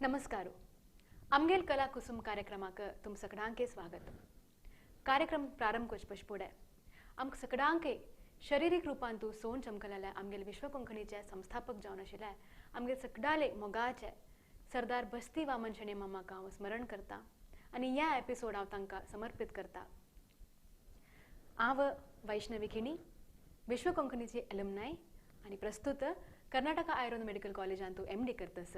नमस्कार। आमगेल कला कुसुम कार्यक्रमाक तुम सगळ्यांके स्वागत। कार्यक्रम प्रारंभ करचे पशपुडे आमकां सगळ्यांके शारीरिक रूपांतु सोन चमकलेले आमगेल विश्व कोंकणीचे संस्थापक जावन आशिल्ले आमगेल सगळ्याले मोगाचे सरदार बस्ती वामन शणै मामाक हांव स्मरण करता आनी ह्या एपिसोड हांव तांकां समर्पित करता। हांव वैष्णवी खिणी, विश्व कोंकणीची एलमनाय आनी प्रस्तुत कर्नाटका आयुर्वेद मेडिकल कॉलेजांतु MD करतस।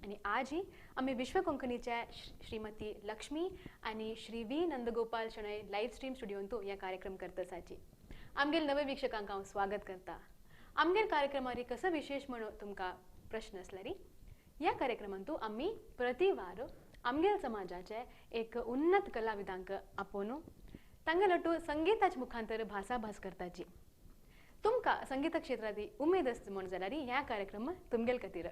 आणि आजही आम्ही विश्व कोंकणीच्या श्रीमती लक्ष्मी आणि Shri V Nandgopal Shenoy live stream स्टुडियोंतु या कार्यक्रम करतसाची आमगेल नवे वीक्षकांक हांव स्वागत करता। आमगेल कार्यक्रमारी कसो विशेष म्हणून तुमकां प्रश्न आसल्यारी ह्या कार्यक्रमांतु आमी प्रतिवार आमगेल समाजाचे एक उन्नत कलाविदांक आपोवन तांगेल ओट्टू संगीताच्या मुखांतर भासाभास करताची। तुमकां संगीत क्षेत्रांत उमेद आसता म्हूण जाल्यार ह्या कार्यक्रम तुमगेल खातीर।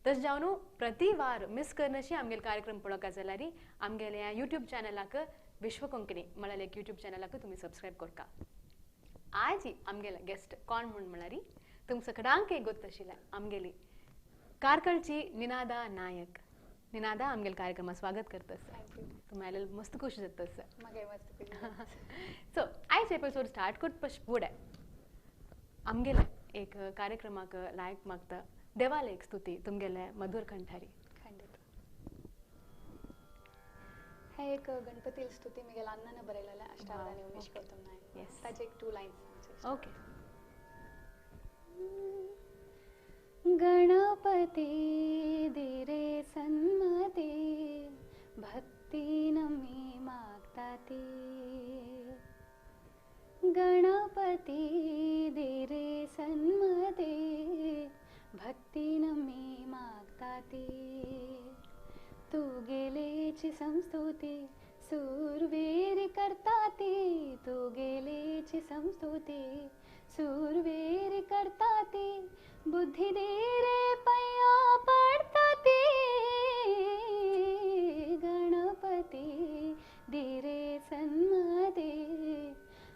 तशें जावन प्रतिवार मिस करनशी आमगेल कार्यक्रम पळोवंक जाल्यार आमगेल्या ह्या यूट्यूब चॅनलाक विश्व कोंकणी म्हळ्यार एक यूट्यूब चॅनलाक तुमी सबस्क्रायब करका। आज आमगेले गेस्ट कोण म्हूण म्हळ्यार तुमकां सगळ्यांक एक गोत्त आशिल्लें आमगेली कार्कळची निनादा नायक। निनादा, आमगेल कार्यक्रमात स्वागत करतस। तुमी आयले मस्त खुश जातस। सो आयज एपिसोड स्टार्ट करपा फुडें आमगेले एक कार्यक्रमाक लायक मागता देवाले एक स्तुती तुमगेले मधुर कंठारी। खंडित हे एक गणपती स्तुती मिगेल अन्नान बरयलेलें अष्टावधानी उमेश गौतम नायक। येस, ताचे एक 2 लायन्स। ओके। गणपती दिरे सन्मती भक्ती नमी मागता ती। गणपती दिरे सन्मती भक्ती नमी मागता ती। तू गेलेची संस्तुती सुरवेरी करता ती। तू गेलेची संस्तुती सुरवेरी करता ती। बुद्धी दे रे पया पडता ती। गणपती दिरे सन्मती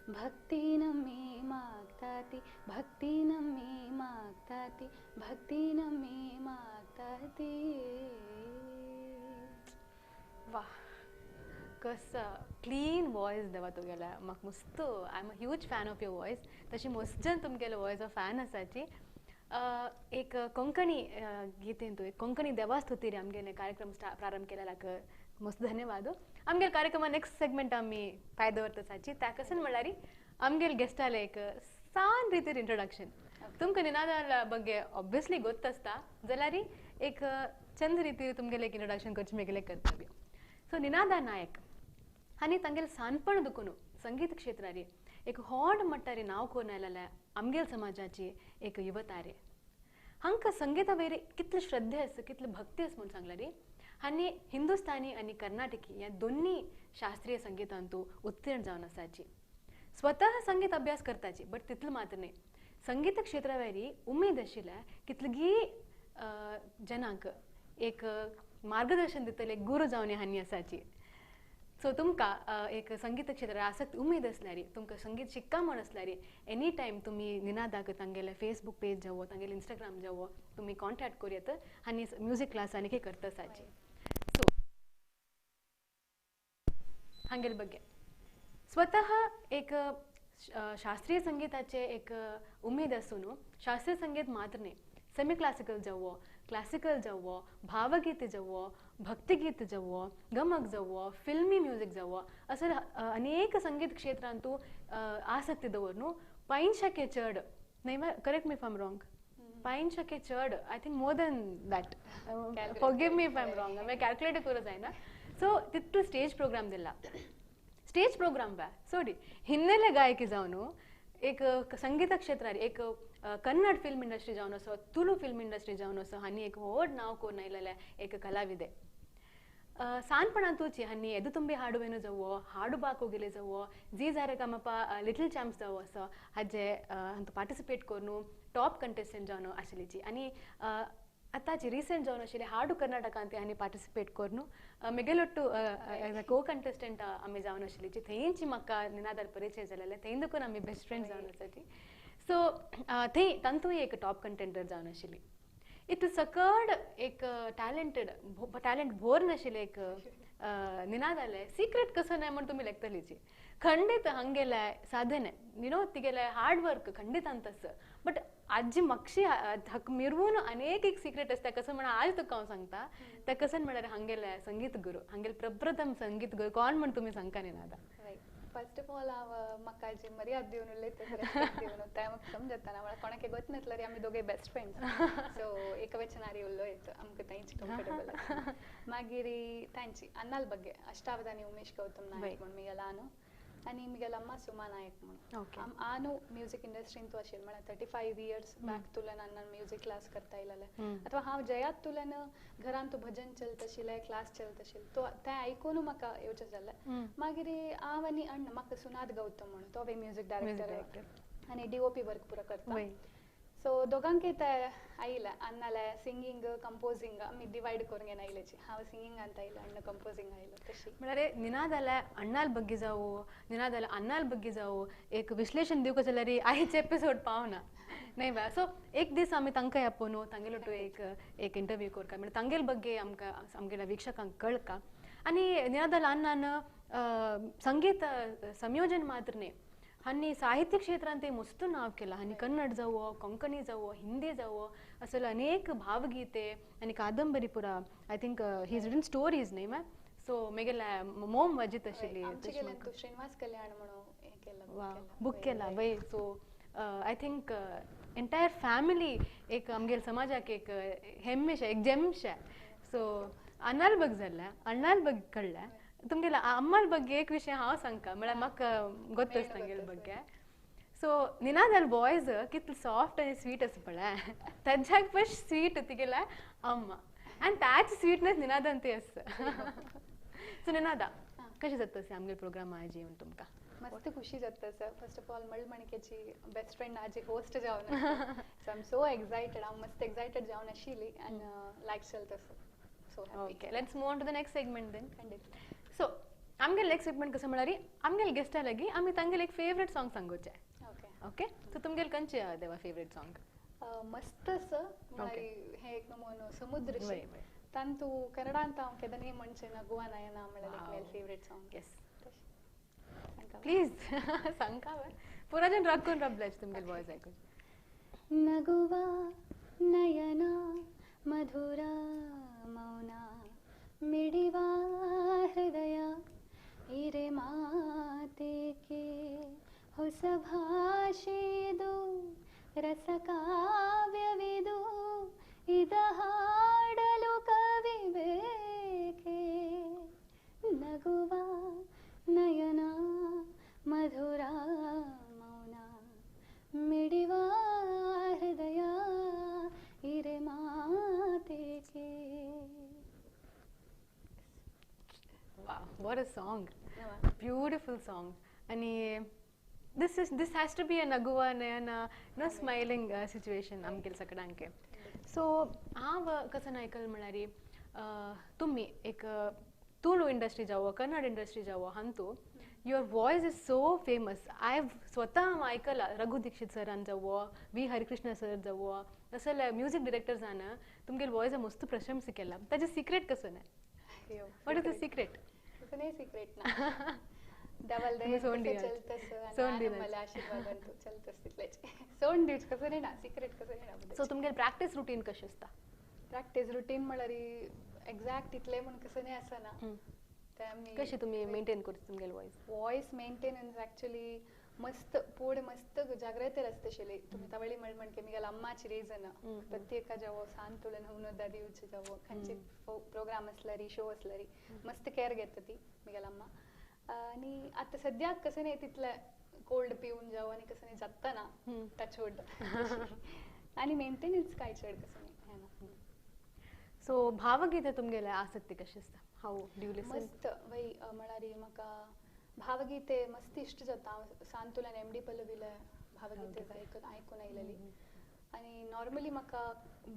भक्ती नमी मागता ती। भक्ती नमी मागता ती। भक्ती नमी मागता ती। वाह, कसं क्लीन वॉयस देवा तुगेला। म्हाका मस्त, I am a huge fan of your voice. तशी मस्त जन तुमगेलो वॉयस फॅन आसाची। एक कोंकणी गीतेंतु एक कोंकणी देवास्तुती रे आमगेले कार्यक्रम प्रारंभ केलेल्याक मस्त धन्यवाद। आमगेल कार्यक्रमा नेक्स्ट सेगमेंट आमी पांय दवरतसाची। ताका म्हणल्यार आमगेल गेस्टाले एक सान रितीर इंट्रोडक्शन। तुमकां निनादा ಬಗ್ಗೆ ऑब्वियसली ಗೊತ್ತಾಸ್ತಾ जाल्यार एक चंद रितीर तुमगेले एक इंट्रोडक्शन करचें मेगेलें कर्तव्य। सो निनादा नायक आनी तांगेले सानपण दुखून संगीत क्षेत्रारी एक व्हड मट्टारी नांव करून आयलेले आमगेल समाजाची एक युवतारे। हांकां संगीता वयर कितले श्रद्धे आसा, कितले भक्ती आसा म्हूण सांगल्यार हांणी हिंदुस्तानी आनी कर्नाटकी ह्या दोन्ही शास्त्रीय संगीतांतु उत्तीर्ण जावन आसाची। स्वतः संगीत अभ्यास करताची, बट तितलो मात्र न्हय, संगीत क्षेत्रावयरी उमेद आशिल्ल्या कितलगी जनांक एक मार्गदर्शन दितले एक गुरू जावन हांणी आसाची। सो तुमकां एक संगीत क्षेत्रार आसक्त उमेद आसल्यार, तुमकां संगीत शिक्का म्हण आसल्यार एनी टायम तुमी निनादाक तांगेले फेसबूक पेज जावो, तांगेले इंस्टाग्राम जावो, तुमी कॉन्टॅक्ट करूं येता आनी म्युजीक क्लास आनी करता आसाची। सो हांगेले ಬಗ್ಗೆ स्वतः एक शास्त्रीय संगीताचे एक उमेद आसून शास्त्रीय संगीत मात्र न्हय, सेमी क्लासिकल जावो, क्लासिकल जावो, भावगीत जावो, भक्तिगीत जावो, गमक जावो, फिल्मी म्युजीक जावो, अशें अनेक संगीत क्षेत्रांतु आसक्ती दवरून 500 चड न्हय, correct me if I am wrong, 500 चड, I think more than that, forgive me if I am wrong, हांवें कॅल्क्युलेट करूं जायना। सो तितू स्टेज प्रोग्राम दिला, स्टेज प्रोग्राम बा सोडी हिन्नेले गायकी जावन एक संगीत क्षेत्रार एक कन्नड फिल्म इंडस्ट्री जावन आसो, तुलू फिल्म इंडस्ट्री जावन आसो, हांणी एक व्हड नांव करून आयलेलें एक कलाविदे। सानपणांतूच हांणी एदु ತುಂಬಿ ಹಾಡುವೆನು जावो, ಹಾಡು ಬಾಕೋಗಿಲೆ जावो, जी जारेगामपा लिटल चॅम्प्स जावो असो हाजे हांतू पार्टिसिपेट करून टॉप कंटेस्टंट जावन आशिल्लीची। आनी आतांची रिसंट जावन आशिल्ले हाडू कर्नाटकांत हांणी पार्टिसिपेट करून मेगेलोट्टू एज अ को कंटेस्टंट आमी जावन आशिल्लीची। थंयची म्हाका निनादार परिचय जालेले, थंय देखून आमी बेस्ट फ्रेंड जावन आसाची। सो थंय तांतूय एक टॉप कंटेंडर जावन आशिल्ली। इतू सकड एक टॅलेंटेड टॅलेंट भोर नाशिल्लें एक निनादालें सिक्रेट कसो नाय म्हण तुमी लेखतलीची खंडीत हांगेले साधने you know तिगेले हार्ड वर्क खंडीत अंतस बट आजी मक्षी हक मिरवून अनेक एक सिक्रेट आसता कसं म्हण आज तुका हांव सांगता त्या कसन म्हळ्यार हांगेले संगीत गुरू हांगेले प्रप्रथम संगीत गुरू कोण म्हण तुमी सांगका निनादा? फर्स्ट ऑफ ऑल हांव म्हाका जी मर्याद दिवन उलयता रेस्पेक्ट दिवन तें म्हाका समजतना म्हळ्यार कोणाक गोत नासल्यार आमी दोगे बेस्ट फ्रेंड्स सो एकवचनारी उलयत आमकां तांची कंफर्टेबल. मागीर तांची अन्नाल ಬಗ್ಗೆ ಅಷ್ಟಾವಧಾನಿ ಉಮೇಶ್ ಗೌತಮ್ ನಾಯಕ್ म्हण मिगेला आनु आनी मिगेला अम्मा सुमा नायक म्हणून आनु म्युझिक इंडस्ट्रीन तूं आशिल्लें म्हळ्यार 35 इयर्स बॅक तुलन अण्णान म्युझिक क्लास करता आयलेलें अथवा हांव जयात तुलन घरान तूं भजन चलत आशिल्लें क्लास चलत आशिल्लें तो तें आयकून म्हाका येवचें जालें. मागीर हांव आनी अण्णा म्हाका सुनाद गौतम म्हणून तो म्युझिक डायरेक्टर आनी DOP work पुरो करता सो दोगांकय ते आयलें अण्णाले सिंगींग कंपोजींग आमी डिवायड करून घेवन आयलेची हांव सिंगिंगांत आयलें अण्णा कंपोजींग आयलो तशी म्हळ्यार निनादाले अण्णाल ಬಗ್ಗೆ जावो निनादाले अन्नाल ಬಗ್ಗೆ जावो एक विश्लेषण दिवंक जाल्यार आयचे एपिसोड पावना न्हय बा. सो एक दीस आमी तांकां आपोवन तांगेलो एक एक इंटरव्यू करता म्हणजे तांगेल ಬಗ್ಗೆ आमकां आमगेल्या वीक्षकांक कळका. आनी निनादाल अण्णान संगीत संयोजन मात्र न्हय हांणी साहित्य क्षेत्रांत ते मस्त नाव केलां. हांणी कन्नड जावो कोंकणी जावो हिंदी जावो असले अनेक भावगीते आनी कादंबरी पुरा I think he is written stories न्हय मॅम. सो मेगेले मोम वजित आशिल्ली श्रीनिवास कल्याण म्हणून बूक केला वय. So I think entire family एक आमगेले समाजाक एक हेम्मेशें एक जेमशें. सो अण्णाल बग जाल्लें अण्णाल बग कळ्ळें तुमगेले अम्माल ಬಗ್ಗೆ एक विशय हांव सांगता म्हळ्यार म्हाका गोत्त आसता तांगेले ಬಗ್ಗೆ. सो निनादाल वॉयस कितलो सॉफ्ट आनी स्वीट आसा पळय ताज्याक फस्ट स्वीट तिगेले अम्मा आनी त्याच स्वीटनेस निनादान ती आसता. सो निनादा कशें जाता अशें आमगेले प्रोग्राम आयज येवन तुमकां मस्त खुशी जाता सर. फर्स्ट ऑफ ऑल मळमणकेची बेस्ट फ्रेंड आजी होस्ट जावन so I am so excited हांव मस्त एक्सायटेड जावन आशिल्ली आनी लायक चलता sir. So okay let's move on to the next segment then. खंडीत. सो आमगेले नेक्स्ट सेगमेंट कसं म्हळ्यार आमगेले गेस्टा लागीं आमी तांगेले एक फेवरेट सॉंग सांगोचें. ओके ओके सो तुमगेले खंयचें देवा फेवरेट सॉंग? मस्त सर म्हळ्यार हें एक नमूनो समुद्र तांतू कन्नडांत हांव केदनी म्हणचें ना गोवा नयना म्हळ्यार एक फेवरेट सॉंग. येस प्लीज सांगका पुरा जण राखून राबल्याच तुमगेले वॉयस आयकून. नगुवा नयना मधुरा मौना ಮಿಡಿವಾ ಹೃದಯ ಇರೆ ಮಾತೇಕೆ ಹೊಸ ಭಾಷೆದು ರಸಕಾವ್ಯವಿದು ಇದ ಹಾಡಲು ಕವಿ ಬೇಕೆ ನಗುವ ನಯನ ಮಧುರ ಮೌನ ಮಿಡಿವಾ ಹೃದಯ ಇರೆ ಮಾತೇಕೆ. Wow, what a song. Beautiful song. And this has to be a Naguva Nayana, no smiling situation आमगेले सगळ्यांके. सो हांव कसं आयकल म्हळ्यार तुमी एक तुळू इंडस्ट्री जावो कन्नड इंडस्ट्री जावो हांतू your voice is so famous. I स्वतः हांव आयकलां रघु दीक्षित सरान जावो वी हरिकृष्ण सर जावो असले म्युझिक डिरेक्टर्सान तुमगेले वॉयस मस्त प्रशंसा केला. ताजें सिक्रेट कसं न्हय? What is the secret? कसं सिक्रेट ना देवाल आशीर्वाद चलतस तितलेच सोंड दिवच कसं नाही ना सिक्रेट कसं नाही ना. सो तुमगेले प्रॅक्टीस रुटीन कशें आसता? प्रॅक्टीस रुटीन म्हळ्यार एक्झॅक्ट इतलें म्हूण कसं नाही आसना. कशें तुमी मेंटेन करता तुमगेले वॉयस? वॉयस मेंटेनन्स ॲक्च्युली मस्त पूण मस्त जाग्रतेर आसतशिल्ली तुमी तवळी म्हण म्हणके मिगेले अम्माची रिजन प्रत्येका जावो सान तुळन हुनोदा दिवचे जावो खंयचे प्रोग्राम आसल्यारी शो आसल्यारी मस्त केअर घेता ती मिगेले अम्मा. आनी आतां सद्याक कसं न्ही तितलें कोल्ड पिवन जावो आनी कसं न्ही जाता ना टचवूड आनी मेंटेनन्स काय चड कसं न्ही हें ना. सो भावगीते तुमगेले आसक्ती कशी आसता? How do you listen? मस्त वय म्हळ्यार म्हाका भावगीते मस्त इश्ट जाता. सांतुल्यान एम डी पल्लवीले भावगीते आयकून आयलेली आनी नॉर्मली म्हाका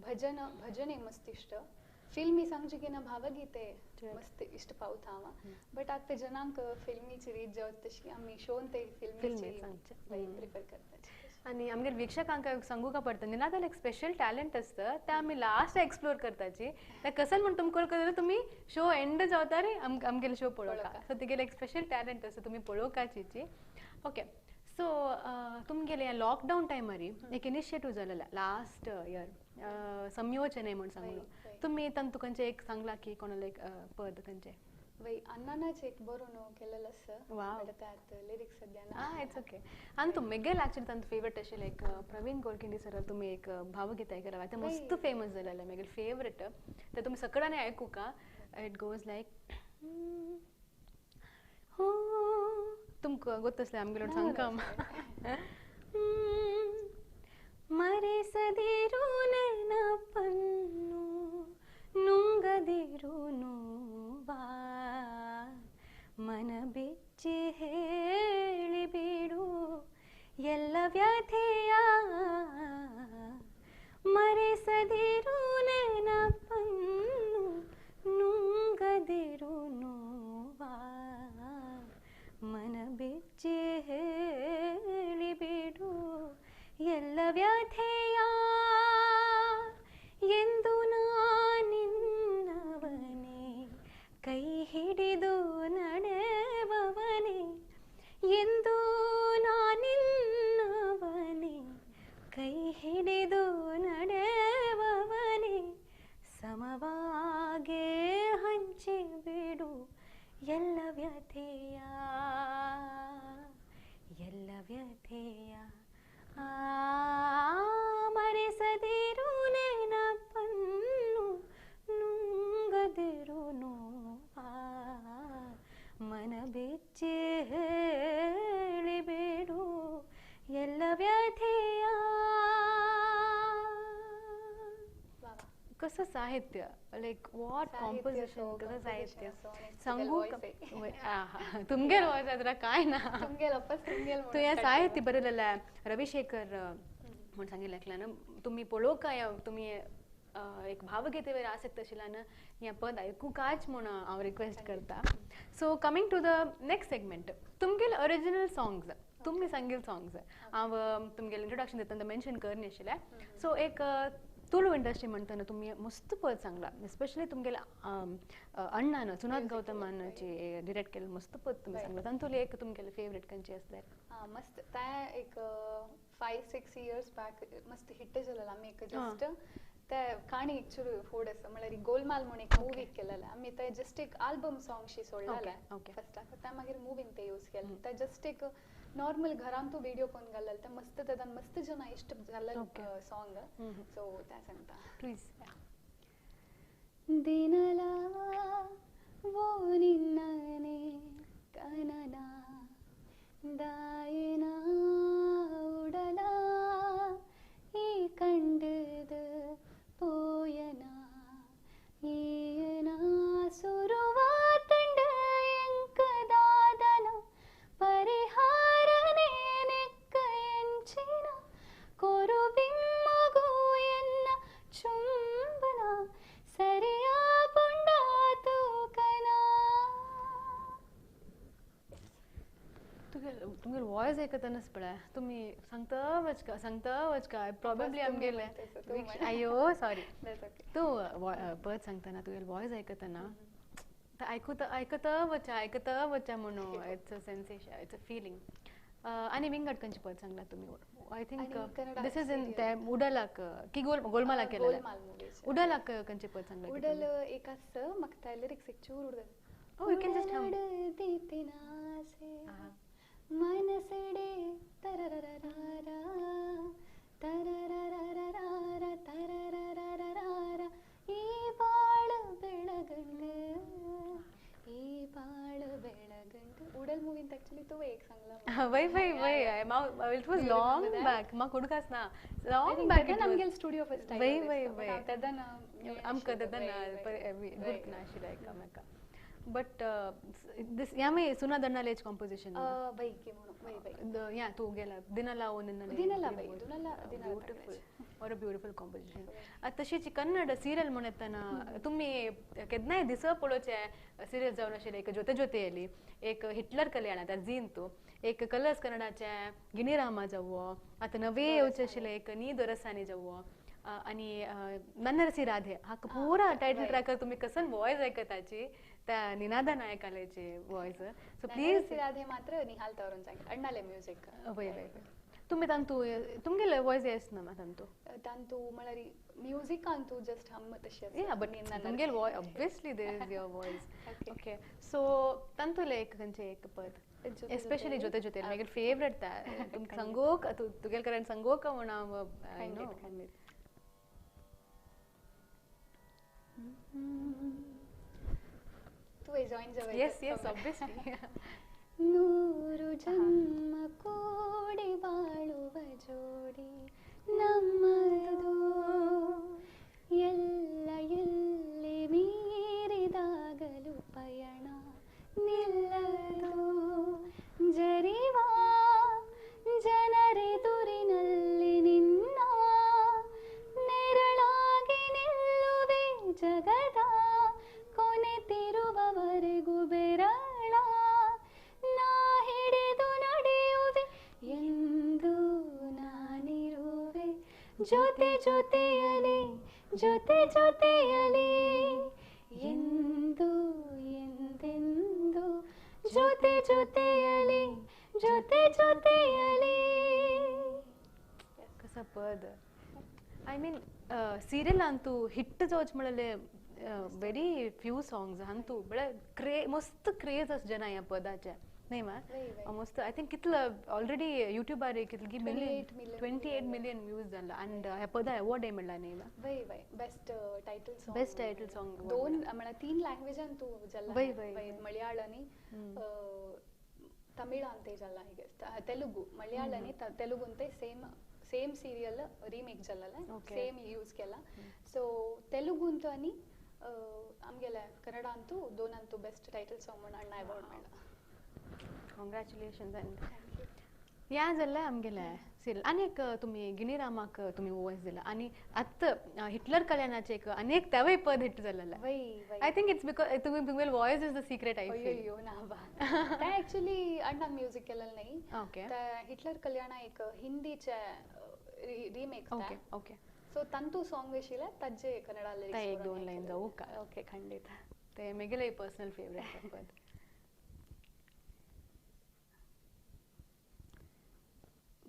भजन भजन मस्त इश्ट. फिल्मी सांगचे की ना भावगीते मस्त इश्ट पावता हांव बट आतां जनांक फिल्मीची रीत जावत तशी आमी शोन ते फिल्मीची प्रिफर करता. आनी आमगेर वीक्षकांक सांगू का पडटा निनादान एक स्पेशल टॅलंट आसता तें आमी लास्ट एक्सप्लोर करताची तें कसन म्हूण तुमकां करता तुमी शो एंड जावता रे आमगेले शो पळोवका. सो तिगेले एक स्पेशल टॅलंट आसता तुमी पळोवकाची. ओके सो तुमगेले लॉकडावन टायमारी एक इनिशिएटीव जालेला लास्ट इयर संयोजने म्हूण सांगलो तुमी तांतू खंयचें एक सांगला की कोणाले एक पद खंयचें? वय अन्नानाचे एक बरोवन केलेलं आसा. वाव त्यात लिरिक्स सद्या ना. It's okay. आनी तूं मेगेल एक्चुअली तांचो फेवरेट आशिल्लें एक प्रवीण गोलकिंडी सर तुमी एक भावगीत आयकला तें मस्त फेमस जालेलें मेगेल फेवरेट तें तुमी सगळ्यांनी आयकूका. It goes like हो तुमकां गोत आसलें आमगेलो सांगका ಮರೆಸದಿರು ನೆನಪನ್ನು ನುಂಗದಿರು ನೋವಾ ಮನ ಬಿಚ್ಚಿ ಹೇಳಿಬಿಡು ಎಲ್ಲ ವ್ಯಥೆಯ ಮರೆಸದಿರು ನೆನಪನ್ನು ನುಂಗದಿರು ನೋವಾ ಮನ ಬಿಚ್ಚಿ ಹೇಳಿಬಿಡು ಎಲ್ಲ ವ್ಯಥೆಯ ಎಂದು ನಾನಿನ್ನವನೇ ಕೈ ಹಿಡಿದು ನಡೆವವನೇ ಎಂದು ನಾನಿನ್ನವನೇ ಕೈ ಹಿಡಿದು ನಡೆವವನೇ ಸಮವಾಗೆ ಹಂಚಿಬಿಡು ಎಲ್ಲ ವ್ಯಥೆಯ ಎಲ್ಲ ವ್ಯಥೆಯ ಮರೆಸದಿರು ನೆನಪನ್ನು ನುಂಗದಿರು ನೋವಾ ಮನ ಬಿಚ್ಚಿ ಹೇಳಿಬಿಡು ಎಲ್ಲ ವ್ಯಥೆಯ. कसं साहित्य लायक what composition कसं साहित्य सांगू तुमगेल वॉयस आतां काय ना तूं हें साहित्य बरयलेलें रविशेखर म्हूण सांगिल्लें एकल्यान तुमी पळोवका तुमी एक भावगीतेवेर आसक्त आशिल्ल्यान हें पद आयकुकाच म्हूण हांव रिक्वेस्ट करता. So coming to the next segment तुमगेले ओरिजिनल सॉंग्स तुमी सांगिल्ले सॉंग्स हांव तुमगेलें इंट्रोडक्शन दितना मेन्शन करनाशिल्लें. सो एक तुळू इंडस्ट्री म्हणटना तुमी मस्त पद सांगला एस्पेशली तुमगेले अण्णान सुनाद गौतमानाची डिरेक्ट केल्लें मस्त पद तुमी सांगला तातूंतलें एक तुमगेलें फेवरेट खंयचें आसलें? मस्त तें एक 5-6 इयर्स बॅक मस्त हिट जालेलें आमी एक जस्ट ते काणी एक चुरू फूड आसा म्हळ्यार गोलमाल म्हूण एक मुवी केलेलें आमी ते जस्ट एक आल्बम सॉंग शी सोडलेलें फस्टाक ते मागीर मुवीन ते यूज केलें ते जस्ट एक नॉर्मल घरान तूं व्हिडिओ कोन घाल्लें ते मस्त तेदान मस्त जना इश्ट जाल्लें सॉंग. सो तें सांगता प्लीज. ದಿನಲಾ ಓ ನಿನ್ನನೆ ಕನನ ದಾಯನ ಉಡಲ ಈ ಕಂಡದ ಪೋಯನ ಈಯನ ಸುರುವಾತಂಡ ಎಂಕದಾದನ ಪರಿಹಾರನೇ ನೆಕ್ಕ ಎಂಚಿನ ಕೊರುಬಿಮ್ಮಗು ಎನ್ನ ಚುಂಬನ ಸರಿಯಾ ಪುಂಡ ತೂಕನ. तुमगेले वॉयस आयकतनाच पळय तुमी सांगता वचका सांगता वचका प्रॉबेबली आमगेले अयो सॉरी तूं पद सांगतना तुगेले वॉयस आयकतना आयकुता आयकता वचा आयकता वचा म्हणून it's a sensation it's a feeling. आनी विंगड खंयचें पद सांगला तुमी? I think this is in ते उडलाक की गोलमालाक केलेलें उडलाक खंयचें पद सांगलां? उडल एक आसा म्हाका ते लिरिक्स एक चूर उडल. Oh, you can just hum. मनसडे तरररारा तरररारा तरररारा ಈ ಬಾಳು ಬೆಳಗಂಡು ಈ ಬಾಳು ಬೆಳಗಂಡು. ಉಡಲ್ ಮೂವಿ ಅಂತ ಆಕ್ಚುಲಿ ತೂ एक सांगला वय वय वय it was long back म्हाका उडकास ना लांग बॅक आमगेले स्टुडियो फर्स्ट वय वय वय आमकां तेदना गुर्त नाशिल्लें एकामेका. ಬಟ್ this ಯಾಮೆ ಸುನಾದಣ್ಣಲೇಜ್ ಕಾಂಪೋಸಿಷನ್ ಬೈಕೆ ಬೈ ಬೈ ಯಾ ತೂಗೆಲ್ಲ ದಿನಲ ಒಂದನ್ನ ದಿನಲ ಬೈ ದಿನಲ ದಿನ ಬ್ಯೂಟಿಫುಲ್ ಅವರ ಬ್ಯೂಟಿಫುಲ್ ಕಾಂಪೋಸಿಷನ್. तशीच कन्नड सिरियल म्हणतना तुम्ही केन्नाय दिस पळोवचे सिरियल जावन आशिल्ले एक जोते जोतेली, एक हिटलर कल्याण आतां झींतू, एक कलर्स कन्नडाचे गिणीरामा जावो, आतां नवे येवचे आशिल्ले एक नी दोरसानी जावो आनी नन्नरसी राधे हाका पुरा टायटल ट्रॅकर तुम्ही कसन वॉयस ऐकताची त्या निनादा नायकालेचे वॉयस. सो प्लीज राधे मात्र निहाल तवरून सांग अण्णाले म्युझिक. वय वय तुम्ही तांतू तुमगेले वॉयस येस ना तांतू तांतू म्हळ्यार म्युझिक अंतू जस्ट हम तशी या बट तुमगेले voice obviously there is your voice. Okay so तांतूले एक खंयचे एक पद एस्पेशली जोते जोते मागीर फेवरेट ता तुमकां संगोक तुगेले कडेन संगोक म्हूण हांव खंडीत खंडीत. तू जॉइन जावं. Yes yes obviously. 100 ಜನ್ಮ ಕೂಡಿ ಬಾಳುವ ಜೋಡಿ ನಮ್ಮದು, ಎಲ್ಲ ಎಲ್ಲಿ ಮೀರಿದಾಗಲೂ ಪಯಣ ನಿಲ್ಲದು, ಜರಿವಾ ಜನರೆದುರಿನಲ್ಲಿ ನಿನ್ನ ನೆರಳಾಗಿ ನಿಲ್ಲುವೆ, ಜಗದ ಕೊನೆ ತಿರುವವರೆಗೂ ಬೆರಳ ನಾ ಹಿಡಿದು ನಡೆಯುವೆ, ಎಂದು ನಾನಿರುವೆ ಜೊತೆ ಜೊತೆಯಲಿ ಜೊತೆ ಜೊತೆಯಲಿ, ಎಂದು ಎಂದೆಂದು ಜೊತೆ ಜೊತೆಯಲಿ ಜೊತೆ ಜೊತೆಯಲಿ. कसा पद I mean serial अंतू हिट जावच म्हणले वेरी फ्यू सॉंग्स अंतू बळे मस्त क्रेज आस जना ह्या पदाचे नाही मा मस्त. I think कितलं ऑलरेडी यूट्यूबार कितली मिलियन 28 मिलियन व्यूज जाला आनी ह्या पदा अवॉर्ड मेळ्ळा न्ही मा. वय वय best title song best title song दोन म्हळ्यार 3 लँग्वेजान तू जाला. वय वय मलयाळ आनी तमिळ अंते जाला, तेलुगु मलयाळ आनी तेलुगु अंते सेम सेम सीरियल रीमेक जाल्ला सेम यूज केला. सो तेलुगु अंतू आनी आमगेले कन्नड अंतू दोन अंतू बेस्ट टायटल सॉंग म्हूण अण्णा अवॉर्ड मेळ्ळा. कॉंग्रॅच्युलेशन्स. आनी ह्या जाल्यार आमगेले सिरियल आनी एक तुमी गिणीरामाक तुमी वॉयस दिला आनी आतां हिटलर कल्याणाचे एक आनी एक तेवूय पद हिट जाल्लें. I think it's because तुमी तुमगेले voice is the secret. I feel अय्यो ना बा ते एक्चुअली अण्णा म्युझिक केलेलं नाही. ओके हिटलर कल्याणा एक हिंदीचे रीमेक. ओके ओके सो तंतू सॉंग आशिल्लें ताजे कन्नडा ते एक दोन लायन जावू का? ओके खंडीत. ते म्हगेलें पर्सनल फेवरेट पद.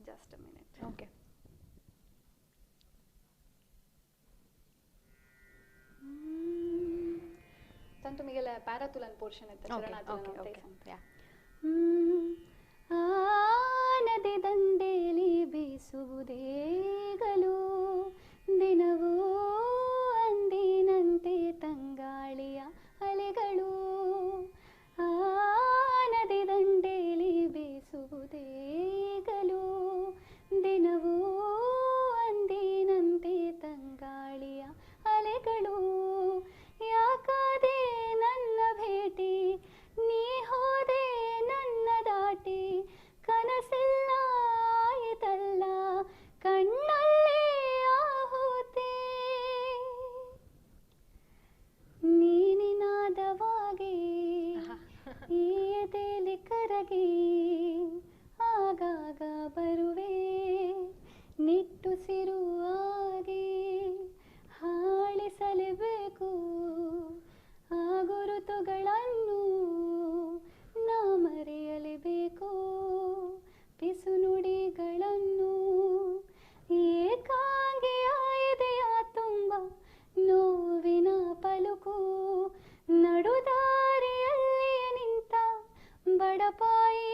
Just a minute. Okay. ತಂತು ಮಿಗೆಲ ಪ್ಯಾರಾತುಲನ್ ಪೋರ್ಷನ್ ಇತ್ತು ಚರಣಾತುಲನ್ ಓಕೆ ಯಾ. ಆ ನದಿ ದಂಡೇಲಿ ಬೀಸುವುದೇಗಲೂ ದಿನವೂ ಅಂದಿನಂತೆ ತಂಗಾಳಿಯ ಅಲೆಗಳು, ಆ ನದಿ ದಂಡೇಲಿ ಬೀಸುವುದೇಗಲೂ ದಿನವೂ ಅಂದಿನಂತೆ ತಂಗಾಳಿಯ ಅಲೆಗಳು, ಯಾಕಾದೆ ನನ್ನ ಭೇಟಿ ನೀ ಹೋದೆ ನನ್ನ ದಾಟಿ, ಕನಸೆಲ್ಲ ಆಯಿತಲ್ಲ ಕಣ್ಣಲ್ಲೇ ಆಹುತಿ, ನೀನಿನಾದವಾಗಿ ಈ ಎದೆಲಿ ಕರಗಿ ಆಗಾಗ ಬರುವೆ, ನಿಟ್ಟುಸಿರುವಾಗಿ ಹಾಳಿಸಲೇಬೇಕು ಆ ಗುರುತುಗಳನ್ನು ನಾ ಮರೆಯಲೇಬೇಕು, ಪಿಸುನುಡಿಗಳನ್ನು ಏಕಾಂಗಿಯ ಎದೆಯ ತುಂಬ ನೋವಿನ ಪಲುಕು, ನಡುದಾರಿಯಲ್ಲಿಯೇ ನಿಂತ ಬಡಪಾಯಿ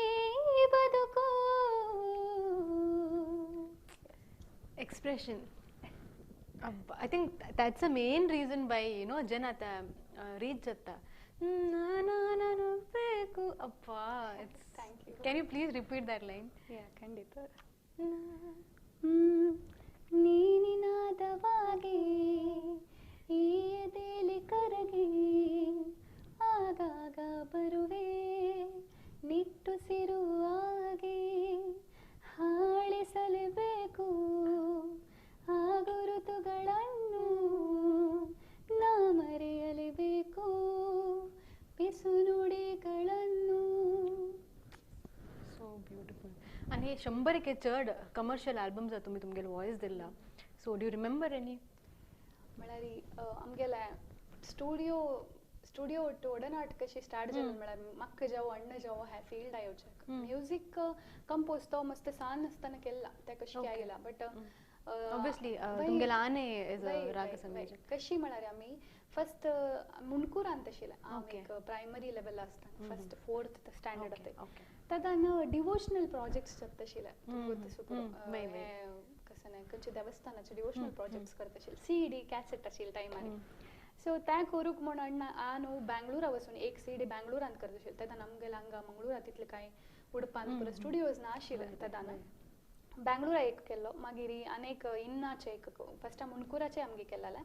ಬದುಕು. Expression I think that's a main reason by you know ಜನ ರೀಚ್ ಅತ್ತ ನಾನು ಬೇಕು ಅಪ್ಪ. It's thank you. Can you please repeat that line? Yeah ಖಂಡಿತ. ನೀನಿನಾದವಾಗಿ ಈ ಎದೆಲಿ ಕರಗಿ ಆಗಾಗ आनी 100 चड कमर्शियल आल्बम्स तुमी तुमगेले वॉयस दिला. So do you remember any? म्हळ्यार आमगेले स्टुडियो स्टुडियो ಒಟ್ಟು ಒಡನಾಟ ಕಶಿ ಸ್ಟಾರ್ಟ್ जालें. म्हळ्यार म्हाका जावं अण्ण जावं ह्या फील्ड येवचें म्युजीक कंपोज तो मस्त सान आसतना केल्ला तें कशी आयला बट ऑब्वियसली तुमगेले आने राग कशी म्हळ्यार आमी फस्ट मुणकूरांत आशिल्लें आमी एक प्रायमरी लेवल आसतना फस्ट 4th standard तदान डिवोशनल प्रोजेक्ट्स जाता आशिल्ले कसं नाही खंयच्या देवस्थानाचे डिवोशनल प्रोजेक्ट्स करता आशिल्ले सीडी कॅसेट आशिल्ले टायमार. सो तें करूंक म्हूण अण्णा आ न्हू बँगलोरा वचून एक सीडी बँगलोरांत करता आशिल्लें तेन्ना आमगेले हांगा मंगळुरा तितले कांय उडपांत पुरो स्टुडियोज ना आशिल्ले तेन्ना बँगलोरा एक केल्लो. मागीर आनी एक इन्नाचे एक फस्ट मुणकुराचे आमगे केल्लें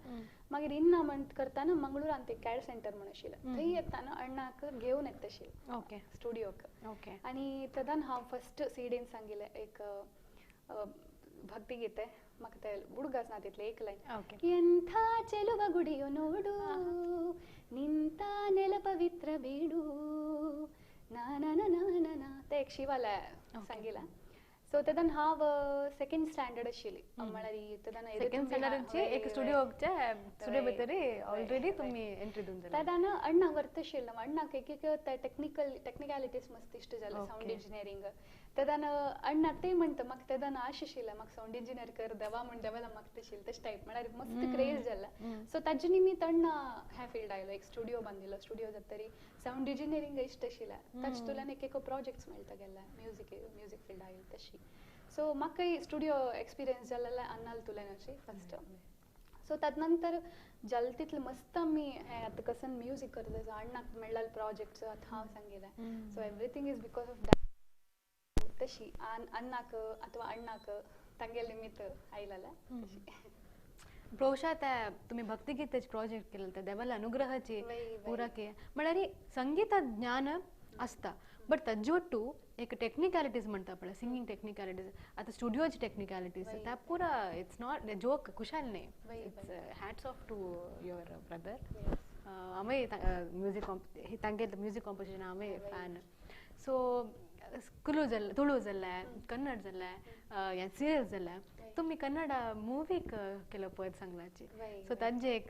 मागीर इन्ना म्हण करतना मंगळुरांत एक कॅर सेंटर म्हूण आशिल्लें थंय येताना अण्णाक घेवन येता आशिल्लें स्टुडियोक. आनी तेन्ना हांव फस्ट सीडीन सांगिल्लें एक भक्तिगीते म्हाका ते उडगास ना तितले एक लायन ಎಂಥ ಚೆಲುವ ಗುಡಿಯು ನೋಡು ನಿಂತ ನೆಲ ಪವಿತ್ರ ಬೀಡು ನಾನ ते एक शिवालय सांगिला. सो तेन्ना हांव सेकंड स्टँडर्ड आशिल्ली म्हळ्यार तेन्ना सेकंड स्टँडर्डाची एक स्टुडियो स्टुडियो भितर ऑलरेडी तुमी एंट्री दिवन जालें. तेन्ना अण्णा व्हरता आशिल्लो अण्णाक एक एक ते टेक्निकॅलिटीज मस्त इश्ट जालें सावंड इंजिनियरींग. तेन्ना अण्णा ते म्हणटा म्हाका तेन्ना आश आशिल्लें म्हाका सावंड इंजिनियर कर देवा म्हण देवाला मागता आशिल्लें तशें टायप म्हळ्यार मस्त क्रेज जाल्लें. सो ताजे निमित्त अण्णा ह्या फिल्ड आयलो एक स्टुडियो बांदिल्लो स्टुडियो जातरी सावंड इंजिनियरींग इश्ट आशिल्लें ताचे तुल्यान एक एक प्रोजेक्ट्स मेळटा गेल्ले म्युजीक म्युजीक फिल्ड आयलो तशी. सो म्हाकाय स्टुडियो एक्सपिरियन्स जाल्लें अन्नाल तुल्यान अशी फस्ट. सो तदनंतर जालें तितलें मस्त आमी हें आतां कसन म्युजीक करता अण्णाक मेळ्ळेले प्रोजेक्ट्स आतां हांव सांगिल्लें. So everything is because of that तशी अन्नाक अथवा अण्णाक तांगेले निमित्त आयलेलें. ಬಹುಶಃ तुम्ही भक्तिगीतेचे प्रोजेक्ट केलं त्या देवाला अनुग्रहाची पुरा के म्हळ्यार संगीत ज्ञान आसता बट ताजे ಒಟ್ಟು एक टेक्निकॅलिटीज म्हणटा पळय सिंगींग टेक्निकॅलिटीज आतां स्टुडियोची टेक्निकॅलिटीज त्या पुरा it's not joke खुशाल न्ही it's hats off to your brother. हांवें म्युजीक तांगेले म्युजीक कॉम्पोजिशन हांवें फॅन. सो कुलू जाल्लें तुळू जाल्लें कन्नड जाल्लें हें सिरियल जाल्लें तुमी कन्नड मुवीक केलो पद सांगलाची सो तांचे एक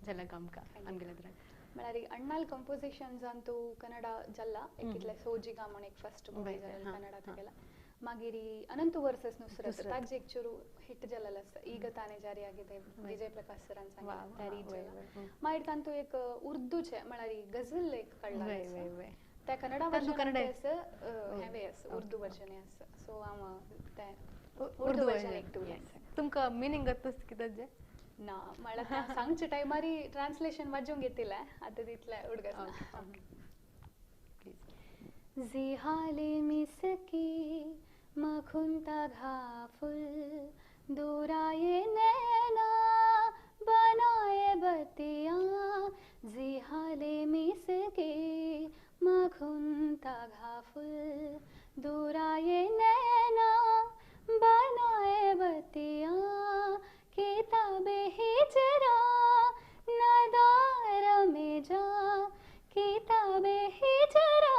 झलक आमकां आमगेल्या म्हळ्यार अण्णाल कंपोजिशन्स ಅಂತೂ ಕನ್ನಡ ಜಲ್ಲ ಇಟ್ಲೆ ಸೋಜಿಗ म्हण एक फस्ट मूवी जालें कन्नडात केला. मागीर ಅನಂತು ವರ್ಸಸ್ ನುಸ್ರತ್ ತಾಜೆ एक ಚೂರು ಹಿಟ್ ಜಲ್ಲಲ್ಲ ಈಗ ತಾನೇ ಜಾರಿಯಾಗಿದೆ ವಿಜಯ್ ಪ್ರಕಾಶ್ ಸರ್ ಅಂತ ಮಾಗಿರ್ ತಂತು एक ಉರ್ದುಚೆ म्हळ्यार गझल एक कळ्ळा ते कन्नडा वर्जन आसा हेवे आसा उर्दू वर्जन आसा. सो हांव ते उर्दू वर्जन एक टू तुमकां मिनींग गत्तस कितें ना म्हळ्यार सांगच्या टायमारी ट्रान्सलेशन वाजोवंक घेतिल्लें आतां तितलें उडगास. जिहाले मिसकी मखुंता घाफुल दोराये नैना बनाए बतिया जिहाले मिसके मखुंता घाफुल दोराये नैना बनाए बतिया किताबे हिजरा नदार में जा किताबे हिजरा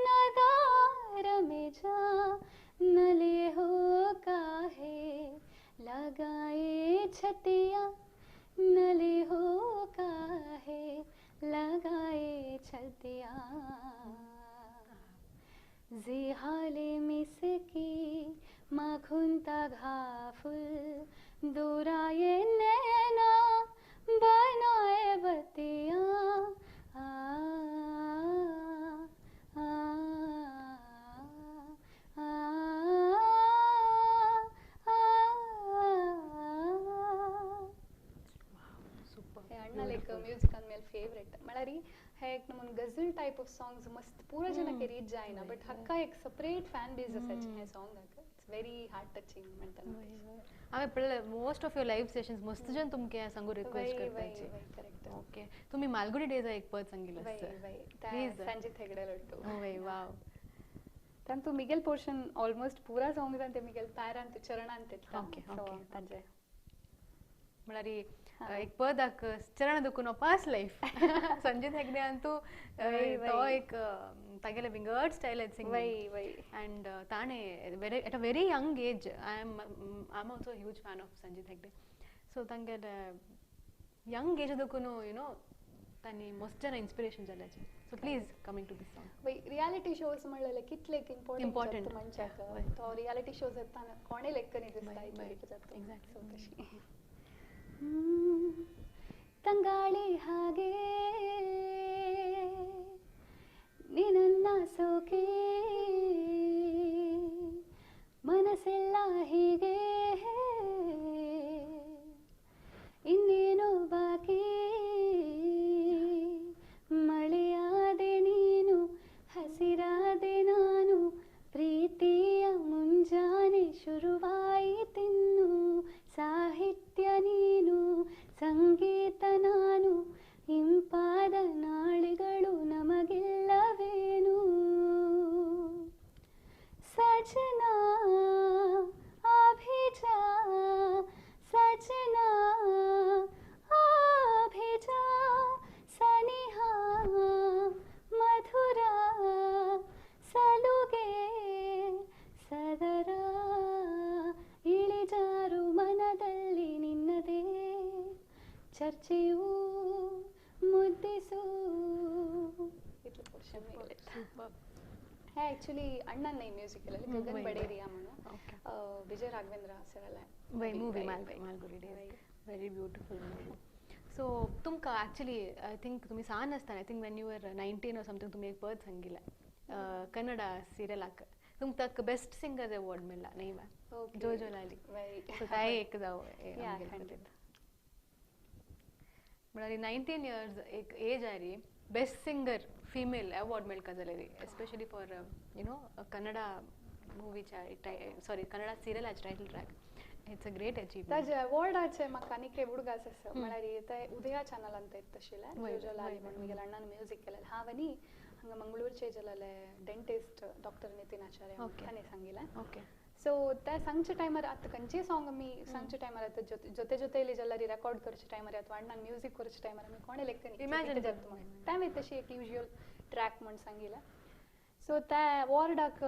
नदार में जा नले हो काहे लगाए छतिया नले हो काहे लगाए छतिया जिहाले मिसकी माखुंता घाफुल दोराये नैना बनाए बतिया आ आ आ आ. ಅಣ್ಣ ಲೈಕ್ ಮ್ಯೂಸಿಕ್ ಅಂದ್ಮೇಲೆ ಫೇವ್ರೆಟ್ म्हळ्यार हे एक नमून गझल टायप ऑफ सॉंग्स मस्त पुरा ಜನಕ್ಕೆ ರೀಚ್ जायना बट हक्का एक सपरेट फ्यान बेस आसाची हे song it's very heart touching म्हणटा. हांवें पळयलें most of your live sessions मस्त जन तुमकां सांगू रिक्वेस्ट करपाची. करेक्ट. ओके तुमी मालगुडी डेजा एक पद सांगिल्लें प्लीज संजीत हेगडे लट्टू. वय वाव तांतू मिगेल पोर्शन ऑलमोस्ट पुरा सॉंग ते मिगेल पॅरा अंत चरण अंत ओके ओके ताजे म्हळ्यार एक पदाक चरण दुखून पास लायफ संजीत हेगडे अंतू तो एक तागेले विंगड स्टायल सिंगिंग अँड ताणे very at a very young age I am also huge fan of Sanjit Hegde. So तांगेले यंग एज दुखून you know तांणी मस्त जन इन्स्पिरेशन जाल्याचे. So please coming to this song. Reality shows म्हणलेले कितले important मनशाक तो रियालिटी शोज येताना कोणे लेखनी दिसता जाता. एक्झॅक्टली तशी ತಂಗಾಳಿ ಹಾಗೆ ನಿನ್ನ ಸೋಕೆ ಮನಸ್ಸೆಲ್ಲ ಹೀಗೆ ಇನ್ನೇನೋ ಬಾಕಿ ಮಳೆಯಾದೆ ನೀನು ಹಸಿರಾದೆ ನಾನು ಪ್ರೀತಿಯ ಮುಂಜಾನೆ ಶುರುವಾಯಿತಿನ್ನು ಸಾಹಿತ್ಯ ನೀನು ಸಂಗೀತ ನಾನು ಇಂಪಾದ ನಾಳೆಗಳು ನಮಗಿಲ್ಲವೇನು ಸಜನಾ ಅಭಿಜಾ ಸಜನಾ ಅಭಿಜಾ ಸನಿಹ ಮಧುರ ಸಲುಗೆ ಸದರ ಇಳಿಜಾರು ಮನದಲ್ಲಿ ನಿನ್ನದೇ ಚರ್ಚೆಯು ಮುದ್ದಿಸು. ಆಕ್ಚುಲಿ ಅಣ್ಣನ ಈ ಮ್ಯೂಸಿಕ್ ಅಲ್ಲಿ ಗಗನ್ ಬಡೇರಿಯಾ म्हणून ವಿಜಯ ರಾಘವೇಂದ್ರ ಸರ್ ಅಲ್ಲ movie Malgudi days very beautiful movie. So तुमकां एक्चुअली I think तुमी सान आसतना I think when you are 19 or something तुमी एक पद सांगिल्लें कन्नड सिरियलाक तुमकां ताका बेस्ट सिंगर अवॉर्ड मेळ्ळा न्ही वा जो जो लाली. सो ताय एक जावं म्हळ्यार 19 इयर्स एक एज आरी बेस्ट सिंगर फिमेल अवॉर्ड मेळका जाल्यार especially for you know Kannada मूवीच्या sorry Kannada सिरियलाचे title track it's a great achievement. ताजे अवॉर्डाचे म्हाका आनीक उडगास आसा म्हळ्यार ते उदया चॅनल ಅಂತ ಇತ್ತशिಲ್ಲ ಜೋ ಲಾಲಿ म्हणून म्हगेल्या अण्णान म्युझिक केलेलें हांव आनी हांगा मंगळूरचे जालेले डेंटिस्ट डॉक्टर नितीन आचार्य ताणें सांगिल्लें. ओके सो त्या सांगच्या टायमार आतां खंयचेय सॉंग आमी सांगच्या टायमार आतां जोते जोतेली जाल्यार रेकॉर्ड करच्या टायमार अथवा अण्णान म्युझिक करच्या टायमार आमी कोणें लेखनी इमॅजिन जाता म्हणून तें तशी एक युज्युअल ट्रॅक म्हूण सांगिल्लें. सो त्या अवॉर्डाक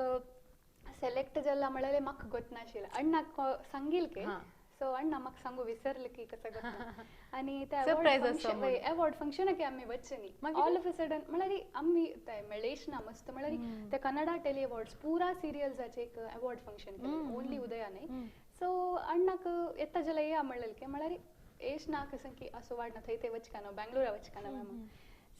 सेलेक्ट जाला म्हळ्यार म्हाका गोतनाशिल्लें अण्णाक सांगील के सो अण्णा म्हाका सांगू विसरले की कसं गोतना आनी त्या अवॉर्ड फंक्शनाक आमी वचचे न्ही ऑल ऑफ अ सडन म्हळ्यार आमी ते मेळेच ना मस्त म्हळ्यार ते कन्नडा टेली अवॉर्ड्स पुरा सिरियल्साचे एक अवॉर्ड फंक्शन केलें ओन्ली उदया न्ही. सो अण्णाक येता जाल्यार येया म्हणलें की म्हळ्यार येश ना कसं की असो वाडना थंय ते वचकाना बँगलोरा वचकाना मॅम.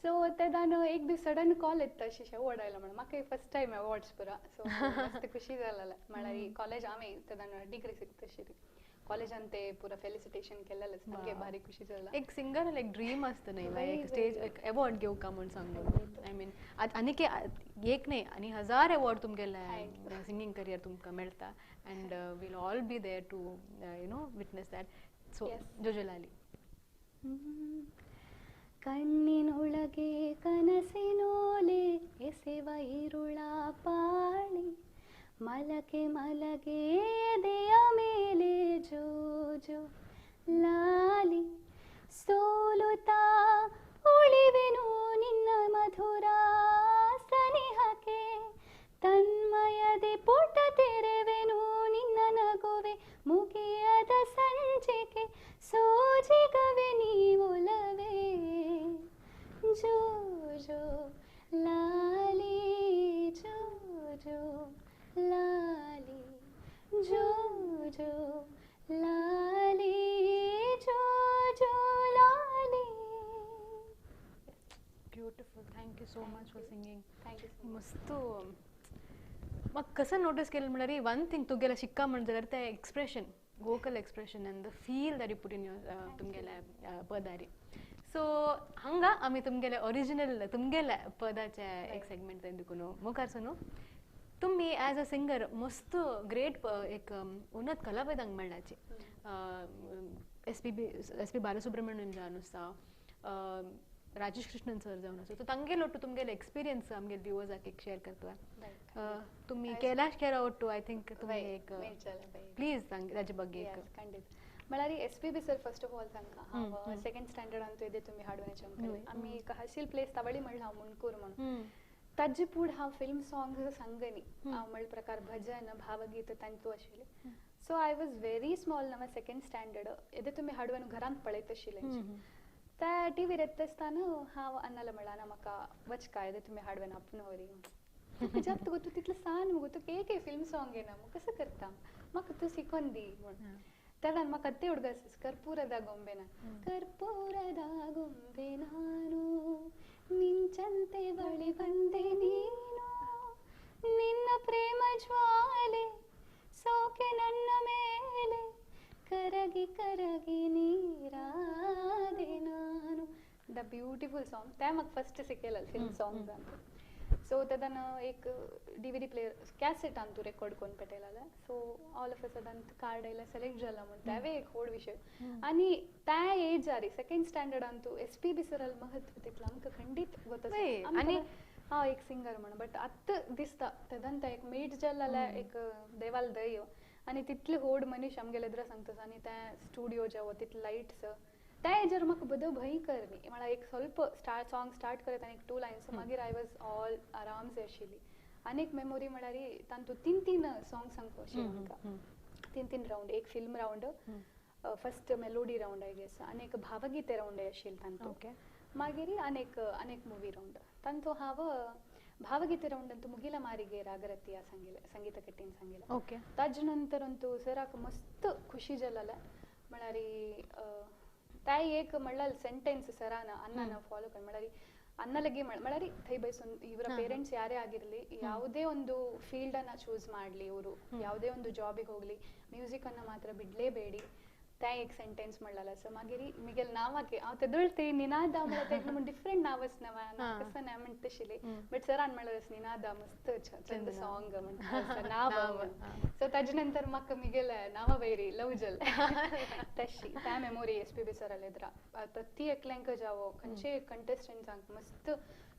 सो तेदान एक दीस सडन कॉल येता अशें अवॉर्ड आयलो म्हणून म्हाका फर्स्ट टायम अवॉर्ड्स पुरा सो मस्त खुशी जालें म्हळ्यार कॉलेज आमी तेदान डिग्री सिकतशी कॉलेजान ते पुरा फेलिसिटेशन केलेलें सामकें भारी खुशी जाला. एक सिंगर लायक ड्रीम आसता न्ही एक स्टेज एक अवॉर्ड घेवका म्हूण सांगून I mean आनीक एक न्ही आनी हजार अवॉर्ड तुमगेले सिंगींग करियर तुमकां मेळटा and we'll all be there to you know witness that. So Jo Jo Lali. ಕಣ್ಣಿನೊಳಗೆ ಕನಸಿನೋಲೆ ಎಸೆವ ಇರುಳ ಪಾಳಿ ಮಲಕೆ ಮಲಗೆ ಎದೆಯ ಮೇಲೆ ಜೋ ಜೋ ಲಾಲಿ ಸೋಲುತ್ತಾ ಉಳಿವೆನು ನಿನ್ನ ಮಧುರ ಸನಿಹಕ್ಕೆ ತನ್ಮಯದೆ ಪುಟ ತೆರೆವೆನು ನಿನ್ನ ನಗುವೆ ಮುಗಿಯದ ಸಂಚಿಕೆ ಸೋಜಿಗವೆ ನೀವೊಲವೇ ಜೋ ಜೋ ಲಾಲಿ ಜೋ ಜೋ ಲಾಲಿ ಜೋ ಜೋ ಲಾಲಿ ಜೋ ಜೋ ಲಾಲಿ. Beautiful. Thank you so much for singing. Thank you. मस्त म्हाका कसं नोटीस केलें म्हणल्यार वन थिंग तुगेलें शिक्का म्हण जाल्यार तें expression vocal expression and the feel that you put in your तुमगेल्या पदारी. सो हांगा आमी तुमगेले ओरिजिनल तुमगेल्या पदाचे एक सेगमेंट देखून मुखार सोनू तुम्ही एज अ सिंगर मस्त ग्रेट एक उन्नत कलावेदांक मेळ्ळाची एस पी बालसुब्रमण्यम जावन आसा राजेश कृष्णन सर जावन आसा सो तांगेलो टू तुमगेले एक्सपिरियन्स आमगेले व्युवर्साक एक शेअर करता. तुम्ही कैलाश खेरा ಒಟ್ಟು I think तुम्ही एक प्लीज ताजे ಬಗ್ಗೆ ಖಂಡಿತ. म्हळ्यार S P B sir first of all तांकां हांव सेकंड स्टँडर्ड अंतू येदे तुमी हाडून चमकले आमी एक हसील प्लेस तावळी म्हणलं हांव मुणकूर म्हणून ताजे पूड हांव फिल्म सॉंग सांगनी म्हळ्या प्रकार भजन भावगीत तांतू आशिल्ले. So I was very small नव सेकंड स्टँडर्ड येदे तुमी हाडून घरांत पळयत आशिल्ले त्या टी व्हीर येता आसतना हांव अन्नाला म्हणला ना म्हाका वचका येदे तुमी हाडवेन आपूण वरी जास्त गो तूं तितलें सान मुगो तुका एक फिल्म सॉंग येना मग कसं करता म्हाका तूं शिकोन दी म्हण तेन्ना म्हाका ते उडगास कर्पूರದ ಗೊಂಬೆ ಕರ್ಪೂರದ ಗೊಂಬೆ ನಾನು ಮಿಂಚಂತೆ ಬಳಿ ಬಂದೆ ನೀನು ನಿನ್ನ ಪ್ರೇಮ ಜ್ವಾಲೆ ಸೋಕೆ ನನ್ನ ಮೇಲೆ ಕರಗಿ ಕರಗಿ ನೀರಾದೆ ನಾನು. The beautiful song ते म्हाका फस्ट शिकयलें फिल्म सॉंग्स ಅಂತ. सो तेदन एक D V D player cassette Antu record कोन patella. So all of a sudden card आयला सेलेक्ट जाला म्हण तेवे एक व्हड विशय. आनी त्या एजार second standard Antu S P बी सराल महत्व तितलें आमकां खंडीत गोत आनी हांव एक सिंगर म्हण बट आत्त दिसता तेदन ते एक मीट जालें एक देवाल दय आनी तितले व्हड मनीस आमगेले एदरा सांगता आनी ते स्टुडियो जावो तितले लायट्स त्या एजार म्हाका बदो भंयकर न्ही म्हळ्यार एक स्वल्प स्टार्ट सॉंग स्टार्ट करत आनी एक 2 लायन्स मागीर I was all आरामसे आशिल्ली. आनी एक मेमोरी म्हळ्यार तांतू 3 सॉंग सांगतो आशिल्लें आमकां 3 रावंड एक film round first melody round I guess आनी एक भावगीते रावंड आशिल्लें तांतू मागीर आनी एक मुवी रावंड तांतू हांव भावगीते रावंड अंतू मुगिला माರಿಗೆ ರಾಗರತಿಯ ಸಂಗೀತ ಕಟ್ಟಿನ सांगिಲ್ಲ. ಓಕೆ ताज नंतर अंतू सराक मस्त खुशी जालें म्हळ्यार त्या एक म्हणल्यार ಸೆಂಟೆನ್ಸ್ ಸರಾನ ಅಣ್ಣನ ಫಾಲೋ कर म्हळ्यार ಅಣ್ಣ ಲಗಿ म्हळ्यार ಥೈ ಬೈಸೊನ್ ಇವರ ಪೇರೆಂಟ್ಸ್ ಯಾರೇ ಆಗಿರಲಿ ಯಾವುದೇ ಒಂದು ಫೀಲ್ಡ್ ಅನ್ನ ಚೂಸ್ ಮಾಡಲಿ ಇವರು ಯಾವುದೇ ಒಂದು ಜಾಬಿಗೆ ಹೋಗ್ಲಿ ಮ್ಯೂಸಿಕ್ ಅನ್ನ ಮಾತ್ರ ಬಿಡ್ಲೇಬೇಡಿ त्या एक सेंटेन्स म्हणलेलो आसा. मागीर मिगेल नांवाक हांव तेदोळ निनादा म्हळ्यार डिफरंट नांव आसना कसं नांव म्हणटा आशिल्लें बट सरान म्हणलें निनादा मस्त चंद सॉंग म्हणटा नांव. सो ताजे नंतर म्हाका मिगेल नांवा वयरी लव जल तशी त्या मेमोरी एस पी बी सराले एदरा प्रति एकल्यांक जावो खंयचे कंटेस्टंट्सांक मस्त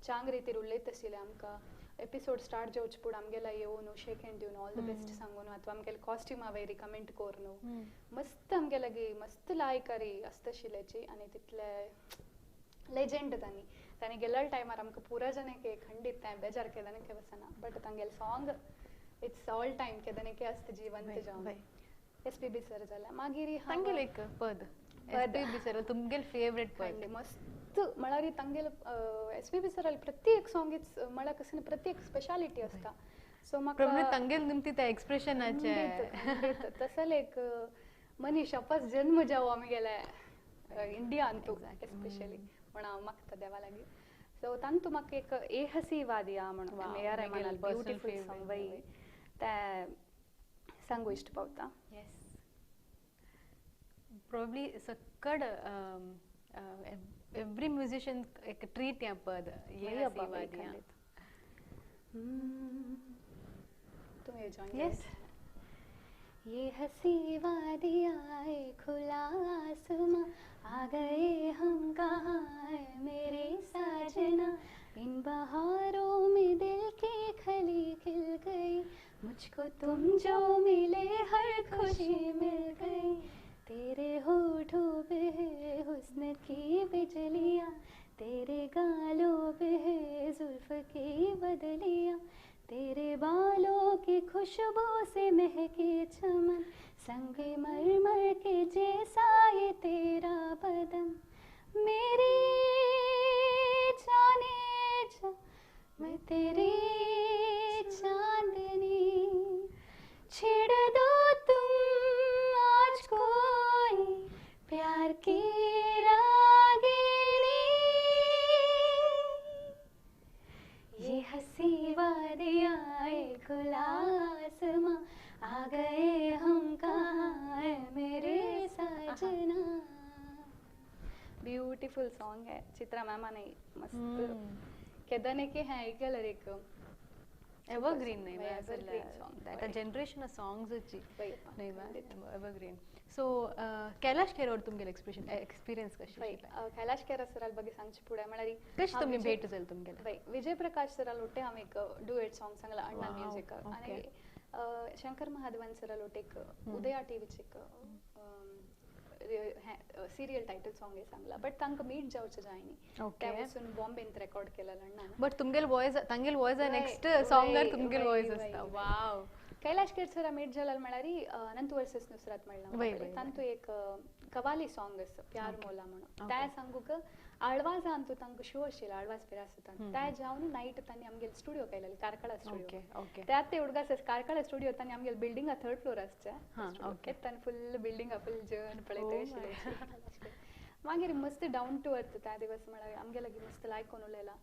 चांग रितीर उलयत आशिल्लें आमकां. एपिसोड स्टार्ट जावचे पूण आमगेला येवन शेक हँड दिवन ऑल the best सांगून अथवा आमगेले कॉस्ट्युमा वयरी कमेंट करून मस्त आमगे लागी मस्त लायकारी आसता आशिल्ल्याची आनी तितले लेजंड तांणी तांणी गेल्ल्या टायमार आमकां पुरा जाणें खंडीत तें बेजार केदनेके वचना बट तांगेले सॉंग it's all time केदनेके आसता जिवंत जावन. एस पी बी सर जाल्या मागीर तांगेले एक पद एस पी बी सर तुमगेले फेवरेट पद मस्त म्हळ्यार तांगेले एस पी बी सराले प्रत्येक सॉंग it's म्हळ्यार कसं प्रत्येक स्पेशालिटी आसता. सो म्हाका तांगेले निमती त्या एक्सप्रेशनाचे तसले एक मनीस अपास जन्म जावो आमगेले इंडिया अंतू एस्पेशली म्हण हांव मागता देवा लागीं. सो तांतू म्हाका एक ए हसी वादिया म्हणून A R Rahman beautiful song वय तें सांगू इश्ट पावता. येस प्रॉब्ली सक्कड एवरी म्यूजिशियन एक ट्रीट या पद ये हसी वादिया. तुम्हें जॉइन. यस. ये हसी वादियाँ खुला आसमां आ गए हम कहाँ है मेरे साजना इन बहारों में दिल की खली खिल गई मुझको तुम जो मिले हर खुशी मिल गई तेरे होठों पे है हुस्न की बिजलियाँ तेरे गालों पे है जुल्फ की बदलियाँ तेरे बालों की खुशबू से महके चमन संगे मरमर के जैसा ये तेरा बदन मेरी जाने जा मैं तेरी चांदनी छेड़ दो तुम आज कोई प्यार की रागिनी ये हसी वादियाँ खुला आसमां आ गए हम कहाँ है मेरे साजना. ब्यूटीफुल सॉन्ग है चित्रा मैम ने मस्त केदने के हैं एक एक एवरग्रीन नहीं that generation songs अच्छी नहीं evergreen. So Kailash Kher तुमगेले expression experience कशी? कैलाश खेर सराल ಬಗ್ಗೆ सांगचे पुढे म्हळ्यार कशी तुमी भेट जाली तुमगेले? वय विजय प्रकाश सराल ಒಟ್ಟೆ हांव एक डुएट सॉंग सांगला अण्णा म्युझिक आनी शंकर महादेवन सराल ಒಟ್ಟೆ एक उदया टीव्हीचे एक सिरियल टायटल सॉंग हे सांगला बट तांकां मीट जावचें जाय न्ही ते वचून बॉम्बेंत रेकॉर्ड केलें अण्णा बट तुमगेल वॉयस तांगेल वॉयस नेक्स्ट सॉंगार तुमगेल वॉयस आसता. वाव. कैलाश खेर सर मीट जाल्यार म्हळ्यार अनंत वर्सेस नुसरात म्हणला तांतू एक कवाली सॉंग आसा प्यार मोला म्हणून त्या सांगूक आळवाजा अंतू तांकां शो आशिल्लो आळवाज पिरासतान त्या जावन नायट तांणी आमगेल स्टुडियो केलेले कार्कळा स्टुडियो त्यात ते उडगास कार्कळा स्टुडियो तांणी आमगेल बिल्डिंगा थर्ड फ्लोर आसचे तांणी फुल बिल्डिंगा फुल जन पळयता आशिल्ले. मागीर मस्त डावन टू अर्थ त्या दिवस म्हळ्यार आमगे लागीं मस्त लायक उलयला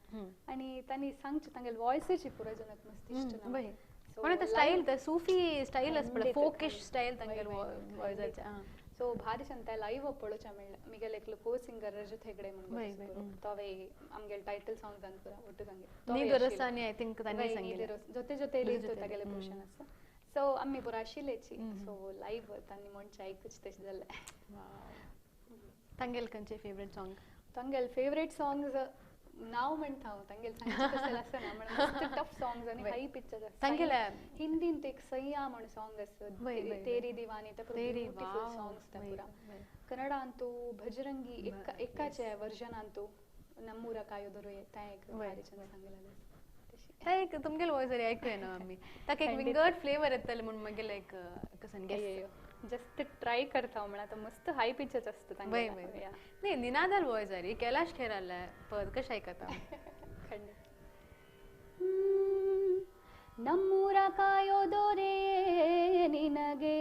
आनी तांणी सांगचें तांगेले वॉयसाची पुरो जनक मस्त इश्ट ना. पण आता स्टाईल तर सूफी स्टाईल आसता फोकिश स्टाईल तांगेल वॉयसाचे. सो भारी चंद लाईव्ह पळोवचें मेळ्ळें. मिगेल एकलो को सिंगर रजत हेगडे म्हणून तोवे आमगेले टायटल सॉंग जावन पुरा ಒಟ್ಟು सांगे I think ಜೊತೆ ಜೊತೆಲಿ ಇತ್ತು तागेले पोर्शन आसा. सो आमी पुरा आशिल्लेची सो लाईव्ह तांणी म्हणचें आयकूच तशें जालें. तांगेल खंयचें फेवरेट सॉंग? तांगेल फेवरेट सॉंग्स नाव म्हणटा हांव तांगेल सांगचें तशें आसना म्हण मस्त टफ सॉंग्स आनी हाय पिक्चर्स आसा तांगेले. हिंदींत एक सय्या म्हण सॉंग आसा तेरी दिवानी ते ब्युटिफूल सॉंग्स ते पुरा. कन्नडांतू भजरंगी एकाचे वर्जनांतू नम्मूरा कायोदरो तें एक भारी चंद सांगलेलें. तें एक तुमगेले वॉयस आयकूया ना आमी ताका एक विंगड फ्लेवर येतलें म्हूण मागीर एक कसन जस्ट ट्राय करता म्हण आतां मस्त हाय पिचर्स आसता. नाही निनादाल वॉयस आरी कैलाश खेराल पद कशें आयकता? खंडीत. ನಮ್ಮೂರ ಕಾಯೋದೊರೆ ನಿನಗೆ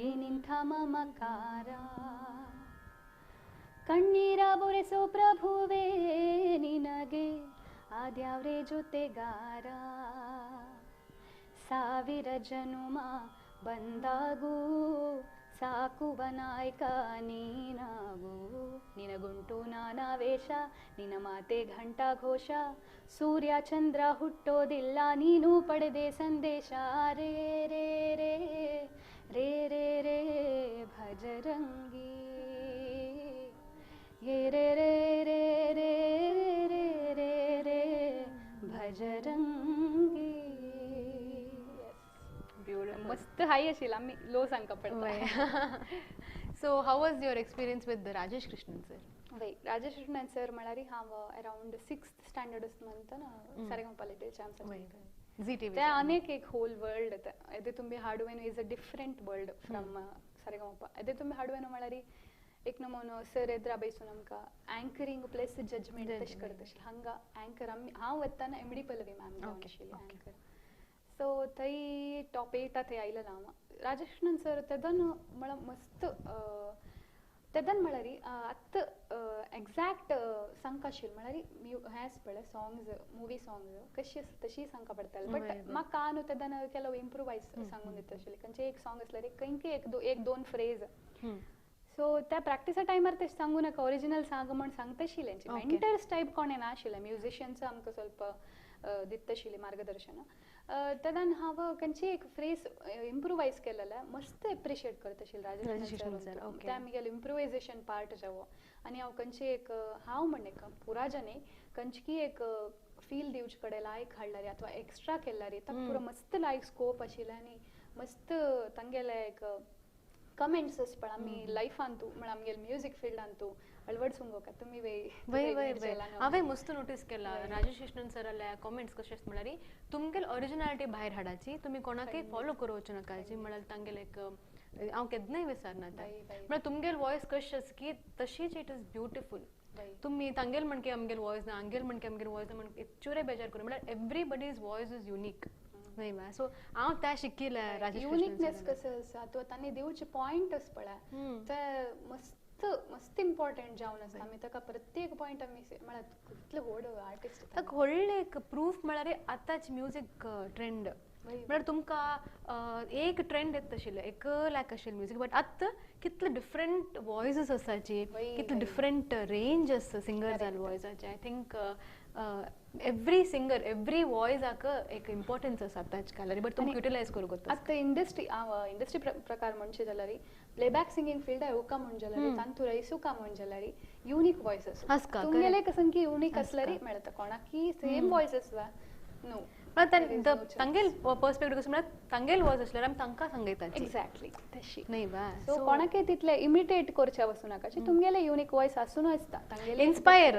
ಏನಿಂಥ ಮಮಕಾರ, ಕಣ್ಣೀರ ಬೊರೆಸೋ ಪ್ರಭುವೇ ನಿನಗೆ ಆದ್ಯಾವ್ರೇ ಜೊತೆಗಾರ, ಸಾವಿರ ಜನುಮ ಬಂದಾಗೂ ಸಾಕುವ ನಾಯಕ ನೀನಾಗು, ನಿನಗುಂಟು ನಾನಾ ವೇಷ ನಿನ್ನ ಮಾತೆ ಘಂಟಾ ಘೋಷ, ಸೂರ್ಯ ಚಂದ್ರ ಹುಟ್ಟೋದಿಲ್ಲ ನೀನು ಪಡೆದೆ ಸಂದೇಶ, ರೇ ರೇ ರೇ ರೇ ರೇ ರೇ ಭಜರಂಗಿ, ಏ ರೇ ರೇ ರೇ ರೇ ರೇ ರೇ ರೇ ಭಜರಂಗಿ. मस्त हाय आशिल्लो आमी लो सांगका पडटा. So how was your experience with Rajesh Krishnan sir? वय राजेश कृष्णन सर म्हळ्यार हांव अरावंड 6th standard म्हणतना सारेगमपा लिटल चॅम्प्स ते अनेक एक होल वर्ल्ड ಎದೆ ತುಂಬಿ ಹಾಡುವೆನು is a different world from Sa Re Ga Ma Pa. ಎದೆ ತುಂಬಿ ಹಾಡುವೆನು म्हळ्यार एक नमोनो सर ಎದ್ರ ಬಯಸು ನಮ್ಕ ಆಂಕರಿಂಗ್ ಪ್ಲಸ್ ಜಜ್ಮೆಂಟ್ तशें करता आशिल्लें. हांगा ಆಂಕರ್ आमी हांव वतना एम डी पल्लवी मॅम जावन आशिल्ली आंकर. सो थंय टॉप 8 थंय आयलेलो हांव. राजेश कृष्णन सर तेदन म्हळ्यार मस्त तेदन म्हळ्यार आत्त एग्जॅक्ट सांगका आशिल्लें म्हळ्यार हें आसा पळय सॉंग्स मुवी सॉंग्स कशी आसा तशी सांगका पडटाले बट म्हाका न्हू तेदन ಕೆಲವು इंप्रुवायज सांगून दिता आशिल्लें. खंयचें एक सॉंग आसल्यार खंयचें एक दोन फ्रेज सो त्या प्रॅक्टिसा टायमार तशें सांगू नाका ओरिजिनल सांग म्हण सांगता आशिल्लें. मेंटर्स टायप कोणें नाशिल्लें म्युजिशियन्स आमकां ಸ್ವಲ್ಪ दिता आशिल्लें मार्गदर्शन. तेदन हांव खंयची एक फ्रेज इम्प्रुवायज केलेलें मस्त एप्रिशिएट करता आशिल्लें राजेश सर. ते आमगेलें इम्प्रुवायजेशन पार्ट जावो आनी हांव खंयची एक हांव म्हण एक पुराजा न्ही खंयची एक फील दिवचे कडेन लायक हाडल्यार अथवा एक्स्ट्रा केल्यार ताका पुरो मस्त लायक स्कोप आशिल्लें आनी मस्त तांगेलें एक कमेंट्स आसा पळय आमी लायफांतू म्हळ्यार आमगेले म्युजीक फिल्डांतू अळवडसूंक तुमी वय वय वय हांवें मस्त नोटीस केला राजेश कृष्णन सराल्या कॉमेंट्स कशे आसता म्हळ्यार तुमगेले ओरिजिनॅलिटी भायर हाडाची तुमी कोणाकय फॉलो करोवचें नाका म्हळ्यार तांगेले एक हांव केन्नाय विसरना तें म्हळ्यार तुमगेल वॉयस कशी आसा की तशीच it is beautiful. तुमी तांगेल म्हणके आमगेल वॉयस ना हांगेल म्हणके आमगेल वॉयस ना म्हण चुरे बेजार करून म्हळ्यार एवरीबडीज वॉयस is unique न्हय मा. सो हांव तें शिकिल्लें राजेश युनिकनेस कसो आसा अथवा तांणी दिवचे पॉयंट आसा पळय ते मस्त मस्त इम्पॉर्टंट जावन आसा. आमी ताका प्रत्येक पॉयंट आमी म्हळ्यार कितले व्हड आर्टिस्ट ताका व्हडलें एक प्रूफ म्हळ्यार आतांच म्युजीक ट्रेंड म्हळ्यार तुमकां एक ट्रेंड येता आशिल्लें एक लायक आशिल्लें म्युजीक बट आतां कितले डिफरंट वॉयसीस आसाची कितले डिफरंट रेंज आसा सिंगर्स वॉयसाचे. I think every singer every वॉयसाक एक इम्पॉर्टन्स आसा आतांच्या काळार बट तुमकां युटिलायज करूंक जाता. आतां इंडस्ट्री इंडस्ट्री प्रकार म्हणचे जाल्यार प्लेबॅक सिंगींग फिल्ड येवका म्हण जाल्यार तांतूर येसुका म्हण जाल्यार युनीक वॉयस आसा तुमगेले कसंकी युनीक आसल्यार मेळटा कोणाकी सेम वॉयस आसता नो. तांगेल पर्सपेक्टिव्ह कसो म्हळ्यार तांगेल वॉयस आसल्यार आमी तांकां सांगयता. एक्झॅक्टली तशी न्ही बा. सो कोणाकय तितले इमिटेट करचे वचूं नाका, तुमगेले युनिक वॉयस आसून आसता, तांगेले इन्स्पायर,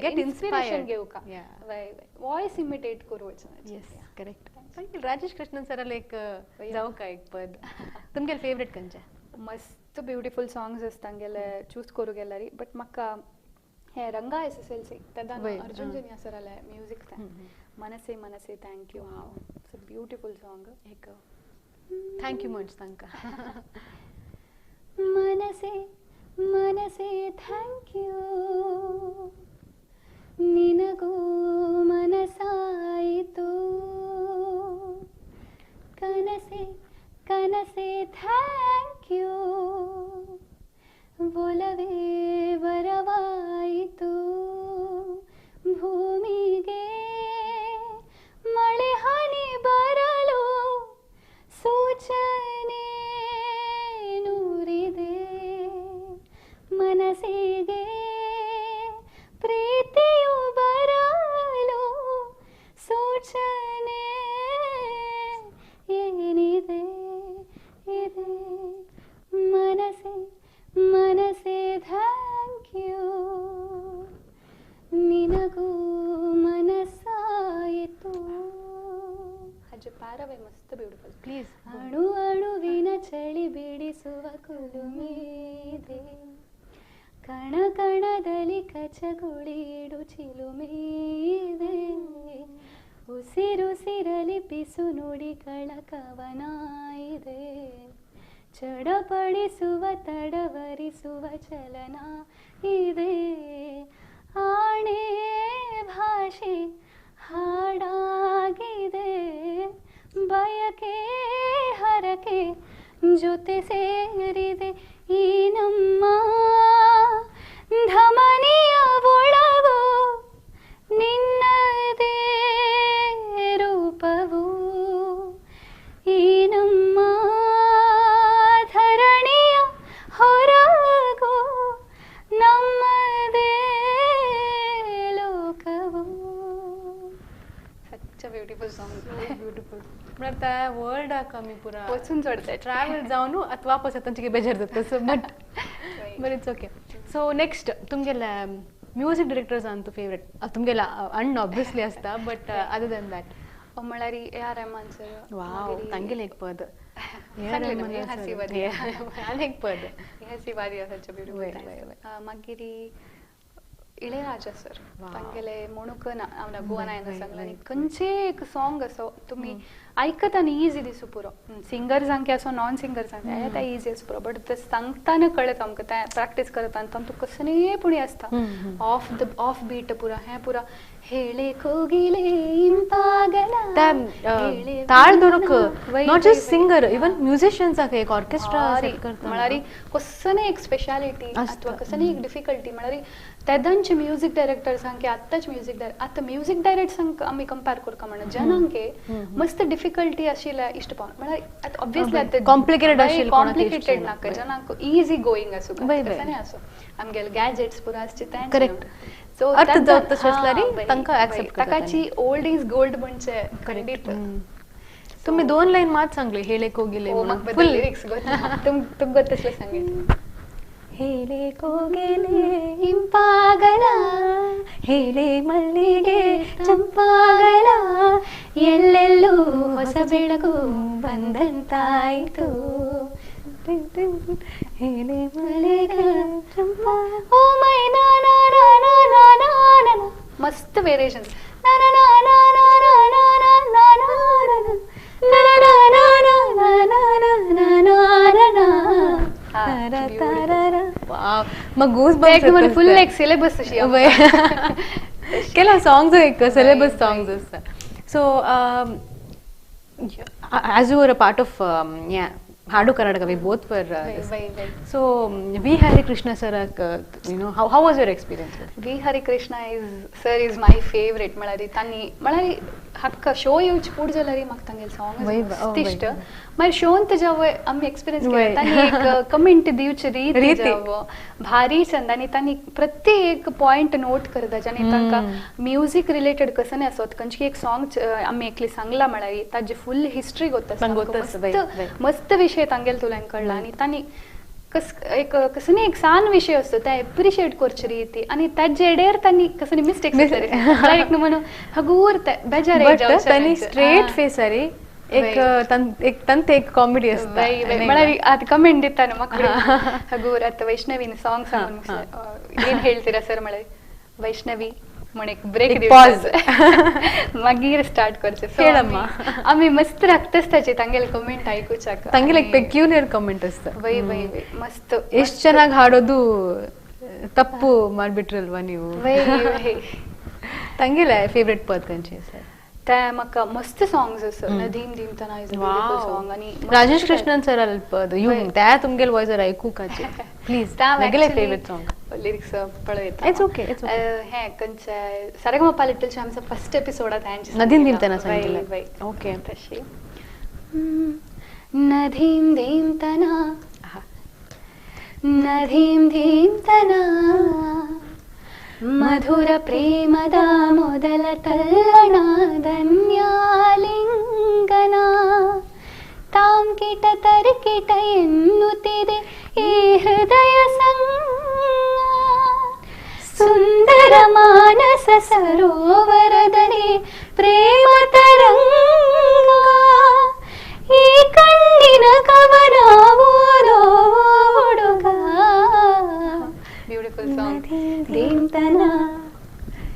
गेट इन्स्पिरेशन घेवका, वॉयस इमिटेट करूं वचूं. Yes correct. Rajesh Krishnan सराले एक जावं का एक पद तुमगेले फेवरेट खंयचें? मस्त ब्युटिफूल सॉंग्स आसता तांगेले चूज करूं गेल्यार, बट म्हाका हे रंगा SSLC तेदा अर्जुन जनिया सराले म्युजीक तें Manase Manase thank you, it's a beautiful song. एक thank you म्हणच तांकां. मनसे मनसे thank you, ನಿನಗೂ ಮನಸಾಯಿತು, ಕನಸೆ ಕನಸೆ thank you, ಒಲವೇ ವರವಾಯಿತು, ಭೂಮಿಗೆ ಮಳೆ ಹನಿ ಬರಲು ಸೂಚನೆ ನೂರಿದೆ, ಮನಸ್ಸಿಗೆ ಪ್ರೀತಿಯು ಬರಲು ಸೂಚನೆ ಏನಿದೆ ಇದೆ, ಮನಸ್ಸೆ ಮನಸ್ಸೆ thank you, ನಿನಗೂ ಮನಸ್ಸಾಯಿತು. ಹಾಜೆ ಪ್ಯಾರವೇ ಮಸ್ತ್ ಬ್ಯೂಟಿಫುಲ್. ಪ್ಲೀಸ್. ಅಣು ಅಣುವಿನ ಚಳಿ ಬಿಡಿಸುವ ಕುಲುಮೇದೆ, ಕಣ ಕಣದಲ್ಲಿ ಕಚಗುಳಿಡು ಚಿಲುಮೇದೆ, ಉಸಿರುಸಿರಲಿ ಪಿಸು ನುಡಿಗಳ ಕವನ ಇದೆ, ಚಡಪಡಿಸುವ ತಡವರಿಸುವ ಚಲನ ಇದೆ, ಆಣೆ ಭಾಷೆ ಹಾಡಾಗಿದೆ, ಬಯಕೆ ಹರಕೆ ಜೊತೆ ಸೇರಿದೆ, ಈ ನಮ್ಮ ಧಮನಿಯ ಒಳಗು ನಿನ್ನದೇ ರೂಪವು, ಈ ನಮ್ಮ ಧರಣಿಯ ಹೊರಗು ನಮ್ಮದೇ ಲೋಕವು. Such a beautiful song. Beautiful. म्हळ्यार वर्ल्ड आमी पुरा वचून चडता ट्रॅव्हल जावन आतां वापस येता तांचे बेजार जाता. So but but it's okay. So next तुमगेले म्युजीक डिरेक्टर्सान तूं फेवरेट? तुमगेले अण्ण ऑब्वियसली आसता, बट अदर दॅन that म्हळ्यार A R Rahman sir. Wow, तांगेले एक पद एक पद हसीवादी सच ब्युटिफूल. मागीर इळयराजा सर तांगेले म्हणूंक ना हांव गोवा सांगला न्ही, खंयचेय एक सॉंग असो तुमी आयकताना इजी दिसूं पुरो, सिंगर्सांक असो नॉन सिंगर्सांक तें इजी आसूं पुरो, बट तें सांगतना कळटा आमकां, तें प्रॅक्टीस करतना तांतूं कसलेय पुणी आसता ऑफ the of beat पुरा हें पुरा हेळे कोगिले इंपागला ताळ दवरूंक not just singer even म्युझिशियन्साक एक ऑर्केस्ट्रा सेट करता म्हळ्यार कसलेय एक स्पेशालिटी अथवा कसलेय एक डिफिकल्टी म्हळ्यार तेदांचे म्युझिक डायरेक्टर्सांक आतांच म्युझिक डायरेक्टर आतां म्युझिक डायरेक्टर्सांक आमी कंपेर करता म्हणून जनांक मस्त डिफिकल्टी आशिल्ल्या इश्ट पावन म्हळ्यार आतां ऑब्वियसली आतां कॉम्प्लिकेटेड आशिल्लें कॉम्प्लिकेटेड नाका, जनांक इजी गोईंग आसूं तशें न्ही आसूं, आमगेले गॅजेट्स पुरा आसचे तें करेक्ट. सो अर्थ जाता तशें आसल्यार तांकां एक्सेप्ट करता. ताकाची ओल्ड is gold म्हणचे खंडीत. तुमी दोन लायन मात सांगले हेळे कोगिले फुल लिरिक्स तुमकां तसलें सांगीत. ಹೇಳೆ ಕೋಗಿಲೆ ಇಂಪಾಗಲ, ಹೇಳೆ ಮಲ್ಲಿಗೆ ಚಂಪಾಗಲ, ಎಲ್ಲೆಲ್ಲೂ ಹೊಸ ಬೆಳಗು ಬಂದಂತಾಯಿತು, ಹೇಳೆ ಮಲ್ಲಿಗೆ ಚಂಪಾ ಓ ಮೈ ನಾ ನಾ ನಾ ನಾ ನಾ ನಾ ನಾ ಮಸ್ತ್ ವೇರಿಯೇಷನ್ಸ್ ನಾ ನಾ ನಾ ನಾ ನಾ ನಾ ನಾ ನಾ ನಾ ನಾ ನಾ ನಾ ನಾ ನಾ ನಾ ನಾ ನಾ ಮಗ ಫುಲ್ ಲೈಕ್ ಸಿಲೆಬಸ್ ಕೆಲವು ಸಾಂಗ್ಸ್ एक ಸಿಲೆಬಸ್ ಸಾಂಗ್ಸ್ ಆಸ್ತಾ. So as you are a part of Haadu Karnataka, we both were so V Hari Krishna sir, you know how was your experience? V Hari Krishna is sir is my favourite. म्हळ्यार तांणी म्हळ्यार हक्क show येवचे फुडें जाल्यार म्हाका तांगेले song मस्त इश्ट. मागीर शोंत जावं आमी एक्सपिरियन्स केला तांणी एक कमेंट दिवची रीत जावं भारी चंद आनी तांणी प्रत्येक पॉयंट नोट करता आनी तांकां म्युजीक रिलेटेड कसं नाही असत खंयची एक सॉंग आमी एकली सांगला म्हळ्यार ताजी फुल हिस्ट्री गोत आसता मस्त विशय तांगेले तुल्यान कळला आनी तांणी कस एक कसं एक सान विशय असतो ते एप्रिशिएट करची रीती आनी ताजे एडेर तांणी कसं मिस्टेक एक म्हणून हगूर बेजार तांणी स्ट्रेट फेस अरे एक एक तंत एक कॉमेडी असता म्हळ्यार आतां कमेंट दिता न्हू म्हाका हगूर आतां वैष्णवीन सॉंग सांगून ಏನ್ ಹೇಳ್ತೀರಾ सर म्हळ्यार वैष्णवी म्हण एक ब्रेक पॉज मागीर स्टार्ट करचे आमी मस्त राखतच ताचे तांगेले कमेंಟ್ आयकुचाक ತಾಂಗೆಲೆ ಪೆಕ್ಯುಲಿಯರ್ ಕಮೆಂಟ್ ಅಸ್ತ ವೈ ವೈ ವೈ ಮಸ್ತ್ ಎಷ್ಟು ಚೆನ್ನಾಗಿ ಹಾಡೋದು ತಪ್ಪು ಮಾಡ್ಬಿಟ್ರಲ್ವಾ ನೀವು ವೈ ವೈ ತಂಗೆಲೆ ಫೇವರೇಟ್ ಪದ ಕಂಚೆ ಸರ್ ते म्हाका मस्त सॉंग्स आसा नदीम दीम तना is a beautiful song आनी राजेश कृष्णन सर पद you त्या तुमगेल वॉयस आयकुकाचे प्लीज म्हगेले फेवरेट सॉंग लिरिक्स पळयता it's okay it's okay हे कंचे सारेगमपा लिटल चॅम्प्स फर्स्ट एपिसोडात हांचे नदीम दीम तना सांगितलं ओके तशी नदीम दीम तना नदीम दीम तना ಮಧುರ ಪ್ರೇಮದ ಮೊದಲ ತಲ್ಲಣ ಧನ್ಯಾಲಿಂಗನ ತಾಂಕಿಟ ತರ್ಕಿಟ ಎನ್ನುತ್ತಿದೆ ಈ ಹೃದಯ ಸಂಗ ಸುಂದರ ಮಾನಸ ಸರೋವರದಲ್ಲಿ ಪ್ರೇಮ ತರಂಗ ಈ ಕಣ್ಣಿನ ಕವನ ಓದೋ ಹುಡುಗ. Beautiful song.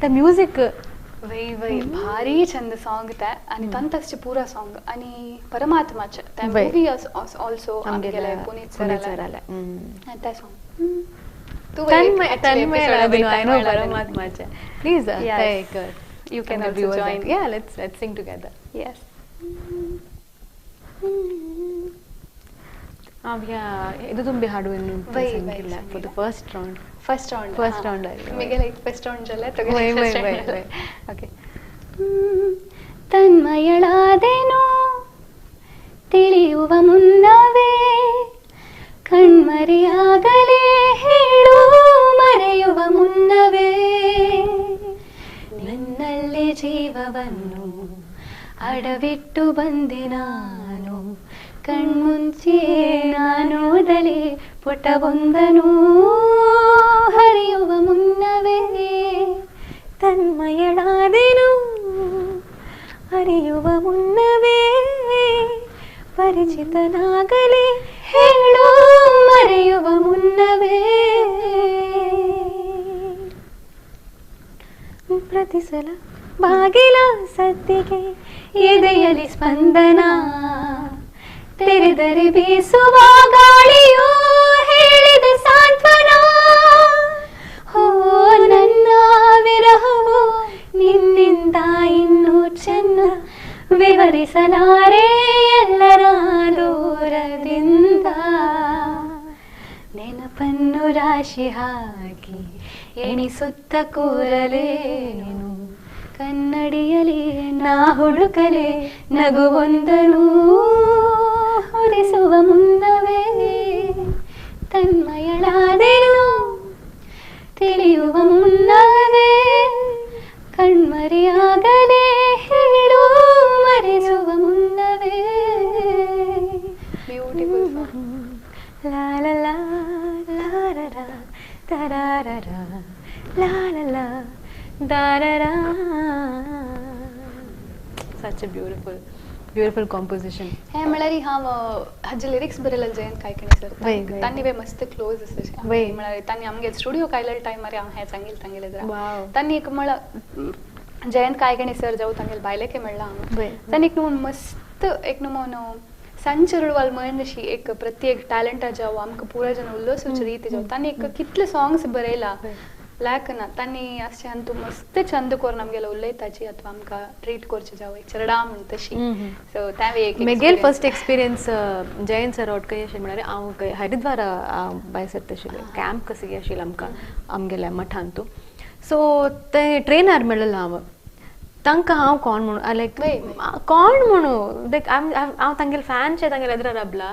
The music वै वै भारी चंद सॉंग ते आणि तंतसचे पुरा सॉंग आणि परमात्माचे ते मूवी ऑल्सो आमगेले पुनीत सराला ते song Tanmay Tanmay I know परमात्माचे please take you can also join. Yeah, let's sing together. Yes. ಇದು ತುಂಬಿ ಹಾಡು ಇನ್ನು ಸಂಗಿಲ್ಲ for the first round. First round. First round. ಮಿಗೆಲೆ first round ಜಲ್ಲ ತಗೋ. Why why why. Okay. ತನ್ಮಯಳಾದೆನೋ ತಿಳಿಯುವ ಮುನ್ನವೇ ಕಣ್ಮರೆಯಾಗಲೇ ಹೇಳು ಮರೆಯುವ ಮುನ್ನವೇ ನನ್ನಲ್ಲಿ ಜೀವವನ್ನು ಅಡವಿಟ್ಟು ಬಂದೆ ನಾನು ಕಣ್ಮುಂಚೆ ನಾನೋದಲೇ ಪುಟವೊಂದನು ಹರಿಯುವ ಮುನ್ನವೇ ತನ್ಮಯಳಾದೆನು ಅರಿಯುವ ಮುನ್ನವೇ ಪರಿಚಿತನಾಗಲೇ ಹೇಳು ಮರೆಯುವ ಮುನ್ನವೇ ಪ್ರತಿಸಲ ಬಾಗಿಲ ಸದ್ದಿಗೆ ಎದೆಯಲಿ ಸ್ಪಂದನ ತೆರೆದರೆ ಬೀಸುವ ಗಾಳಿಯೋ ಹೇಳಿದ ಸಾಂತ್ವನ ಹೋ ನನ್ನ ವಿರಹವೋ ನಿನ್ನಿಂದ ಇನ್ನೂ ಚೆನ್ನ ವಿವರಿಸಲಾರೆ ಎಲ್ಲರ ದೂರದಿಂದ ನೆನಪನ್ನು ರಾಶಿ ಹಾಕಿ ಎಣಿಸುತ್ತ ಕೂರಲೇನು ಕನ್ನಡಿಯಲಿ ನಾ ಹುಡುಕಲೆ ನಗುವೊಂದನು ಹೊರಿಸುವ ಮುನ್ನವೇ ತನ್ಮಯಳಾದೆನು ತಿಳಿಯುವ ಮುನ್ನವೇ ಕಣ್ಮರೆಯಾಗಲೇ ಹೇಳು ಮರೆಸುವ ಮುನ್ನವೇ. ಬ್ಯೂಟಿಫುಲ್. ಲಾ ಲಾ ಲಾ ಲಾ ತರಾರರ ಲಾ ಲಾ ದಾರರಾ. Such a beautiful beautiful composition. हे म्हळ्यार हांव हाजे लिरिक्स बरयलेले जयंत कायकिणी सर तांणी मस्त क्लोज आसा म्हळ्यार तांणी आमगे स्टुडियो कायलेले टायमार हांव हें सांगिल्लें तांगेले तांणी एक म्हळ्यार जयंत कायकिणी सर जावं तांगेले बायलेके म्हणलां हांव तांणी एक न्हू मस्त एक न्हू संचरुवाल मनीस एक प्रत्येक टॅलंटा जावं आमकां पुरा जण उल्लोसूच रीती जावं तांणी एक कितले सॉंग्स बरयला लायक ना तांणी अशें आनी तूं मस्त छंद करून आमगेलो उलयताची अथवा आमकां ट्रीट करचें जावं एक चेरडा म्हण तशी. सो तें एक मेगेल फर्स्ट एक्सपिरियन्स जयंत सर ओटकय अशें म्हळ्यार हांव हरिद्वारा भायर सरता आशिल्लें कॅम्प कशें आशिल्लें आमकां आमगेल्या मठांतू. सो ते ट्रेनार मेळ्ळें हांव तांकां हांव कोण म्हणून लायक कोण म्हणू लायक हांव तांगेले फॅन शे तांगेले एदरा राबला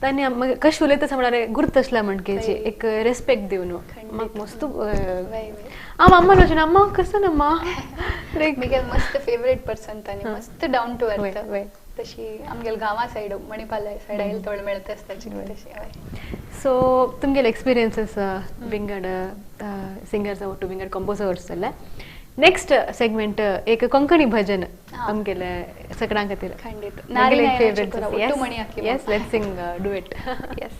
तांणी मागीर कशें उलयता म्हणल्यार गुर्त आसला म्हणकेची एक रेस्पेक्ट दिवन म्हाका मस्त हांव अम्मा वचून अम्मा कसो अम्मा लायक मिगेल मस्त फेवरेट पर्सन तांणी मस्त डावन टू अर्थ तशी आमगेल गांवा सायड मणिपाल सायड आयल थोडे मेळत आसता तशी. सो तुमगेले एक्सपिरियन्सीस विंगड सिंगर्स ಒಟ್ಟು ವಿಂಗಡ್ ಕಂಪೋಸರ್ಸ್ ಎಲ್ಲ. ನೆಕ್ಸ್ಟ್ ಸೆಗ್ಮೆಂಟ್ ಏಕ ಕೊಂಕಣಿ ಭಜನ್ ಆಮಗೆಲ್ಲ ಸಕಡಾಂಕತಿರ ಖಂಡಿತ favourite. Yes, let's sing duet. Yes,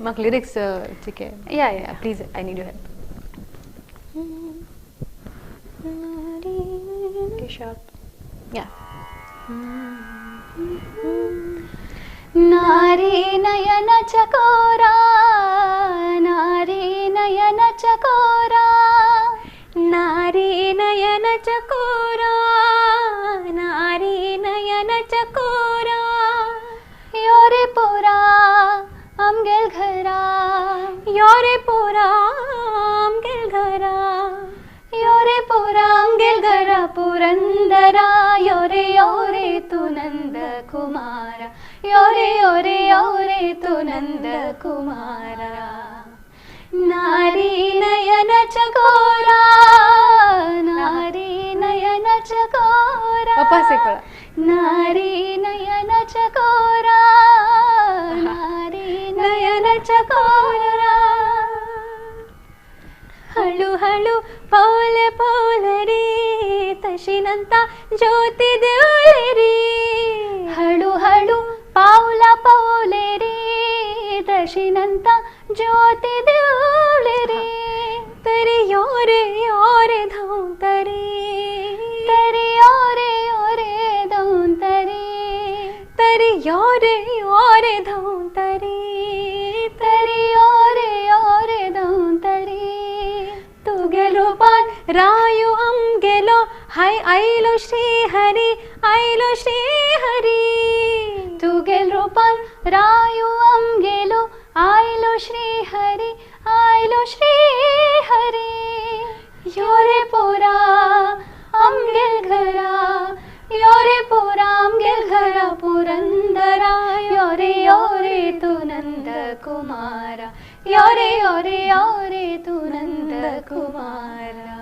ಮಾಕ್ ಲಿರಿಕ್ಸ್ ಚಿಕೆ. Yeah yeah please, I need your help. A sharp. Yeah. नारी नयन चकोरा, नारी नयन चकोरा, नारी नयन चकोरा, नारी नयन चकोरा, योरे पोरा आमगेल घरा, योरे पोरा आमगेल घरा, योरे पोरा आमगेल घरा पुरंदरा, योरे योरे तू नंद कुमारा, योरे योरे योरे तू नंद कुमारा, नारी नयन चकोरा, नारी नयन चकोरा, नारी नयन चकोरा, नारी नयन चकोरा, हळू हळू पावले पावले रे तशीनंत ज्योती देवले रे, हळू हळू पावला पावले रे तशीनंत ज्योती देवले रे, तरी योरे योरे धांवतरी, तरी योरे योरे धांवतरी, तरी योरे योरे धांवतरी, तरी योरे योरे धांवतरी, तुगेल रूपान रायू आमगेलो हाय आयलो श्री हरी, आयलो श्री हरी, तुगेल रूपान रायू आमगेलो आयलो श्री हरी, आयलो श्री हरी, योरे पोरा आमगेल घरा, योरे पोरा आमगेल घरा पुरंदरा, योरे योरे तू नंद कुमारा, योरे योरे योरे तू नंद कुमारा,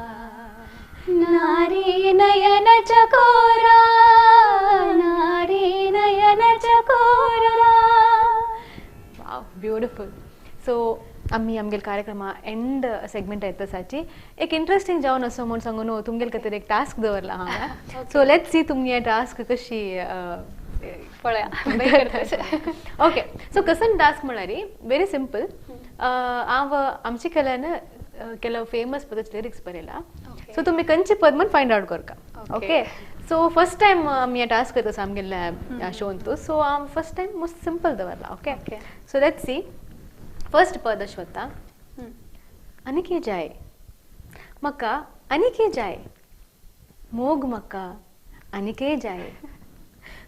नारी नयन चकोरा, नारी नयन चकोरा. Wow, beautiful. So आम्ही आमगेल कार्यक्रम एंड सेगमेंट येता साची एक इंट्रस्टिंग जावन असो म्हूण सांगून तुमगेल खातीर एक टास्क दवरला हांवें. सो let's see तुमगे टास्क कशी पळया. ओके, सो कसन टास्क म्हळ्यार व्हेरी सिंपल. हांव आमची कल्यान ಕೆಲವು ಫೇಮಸ್ ಪದ ಲಿರಿಕ್ಸ್ ಬರೆಯಲ್ಲ, ಸೊ तुमी खंयचे पद म्हूण फायंड आवट करका. ओके, सो फर्स्ट टायम आमी हे टास्क करता आमगेल्या शोंतू. सो हांव फर्स्ट टायम मोस्ट सिंपल दवरला. Okay, so let's see first पद अशें वता. आनी जाय म्हाका, आनी जाय मोग म्हाका, आनी जाय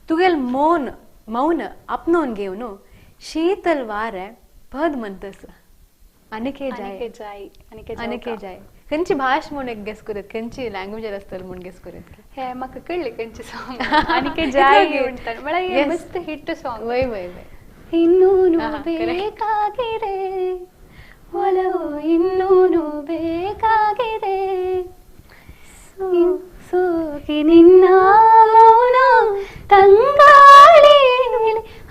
तुगेल मौन मौन आपणोवन घेवन शीतल वारें पद म्हणतस. आनी जाय, आनी जाय खंयची भाश म्हूण एक गेस करूत, खंयची लँग्वेज आसतली म्हूण गेस करूत. हे म्हाका कळ्ळें खंयचें सॉंग. आनी जाय म्हणटा म्हळ्यार मस्त हिट सॉंग. वय वय वय. ಇನ್ನೂನು ಬೇಕಾಗಿದೆ ಒಲವು, ಇನ್ನೂನು ಬೇಕಾಗಿದೆ ಸೋಕಿ ನಿನ್ನ ಮೌನ ತಂಗಾಳಿ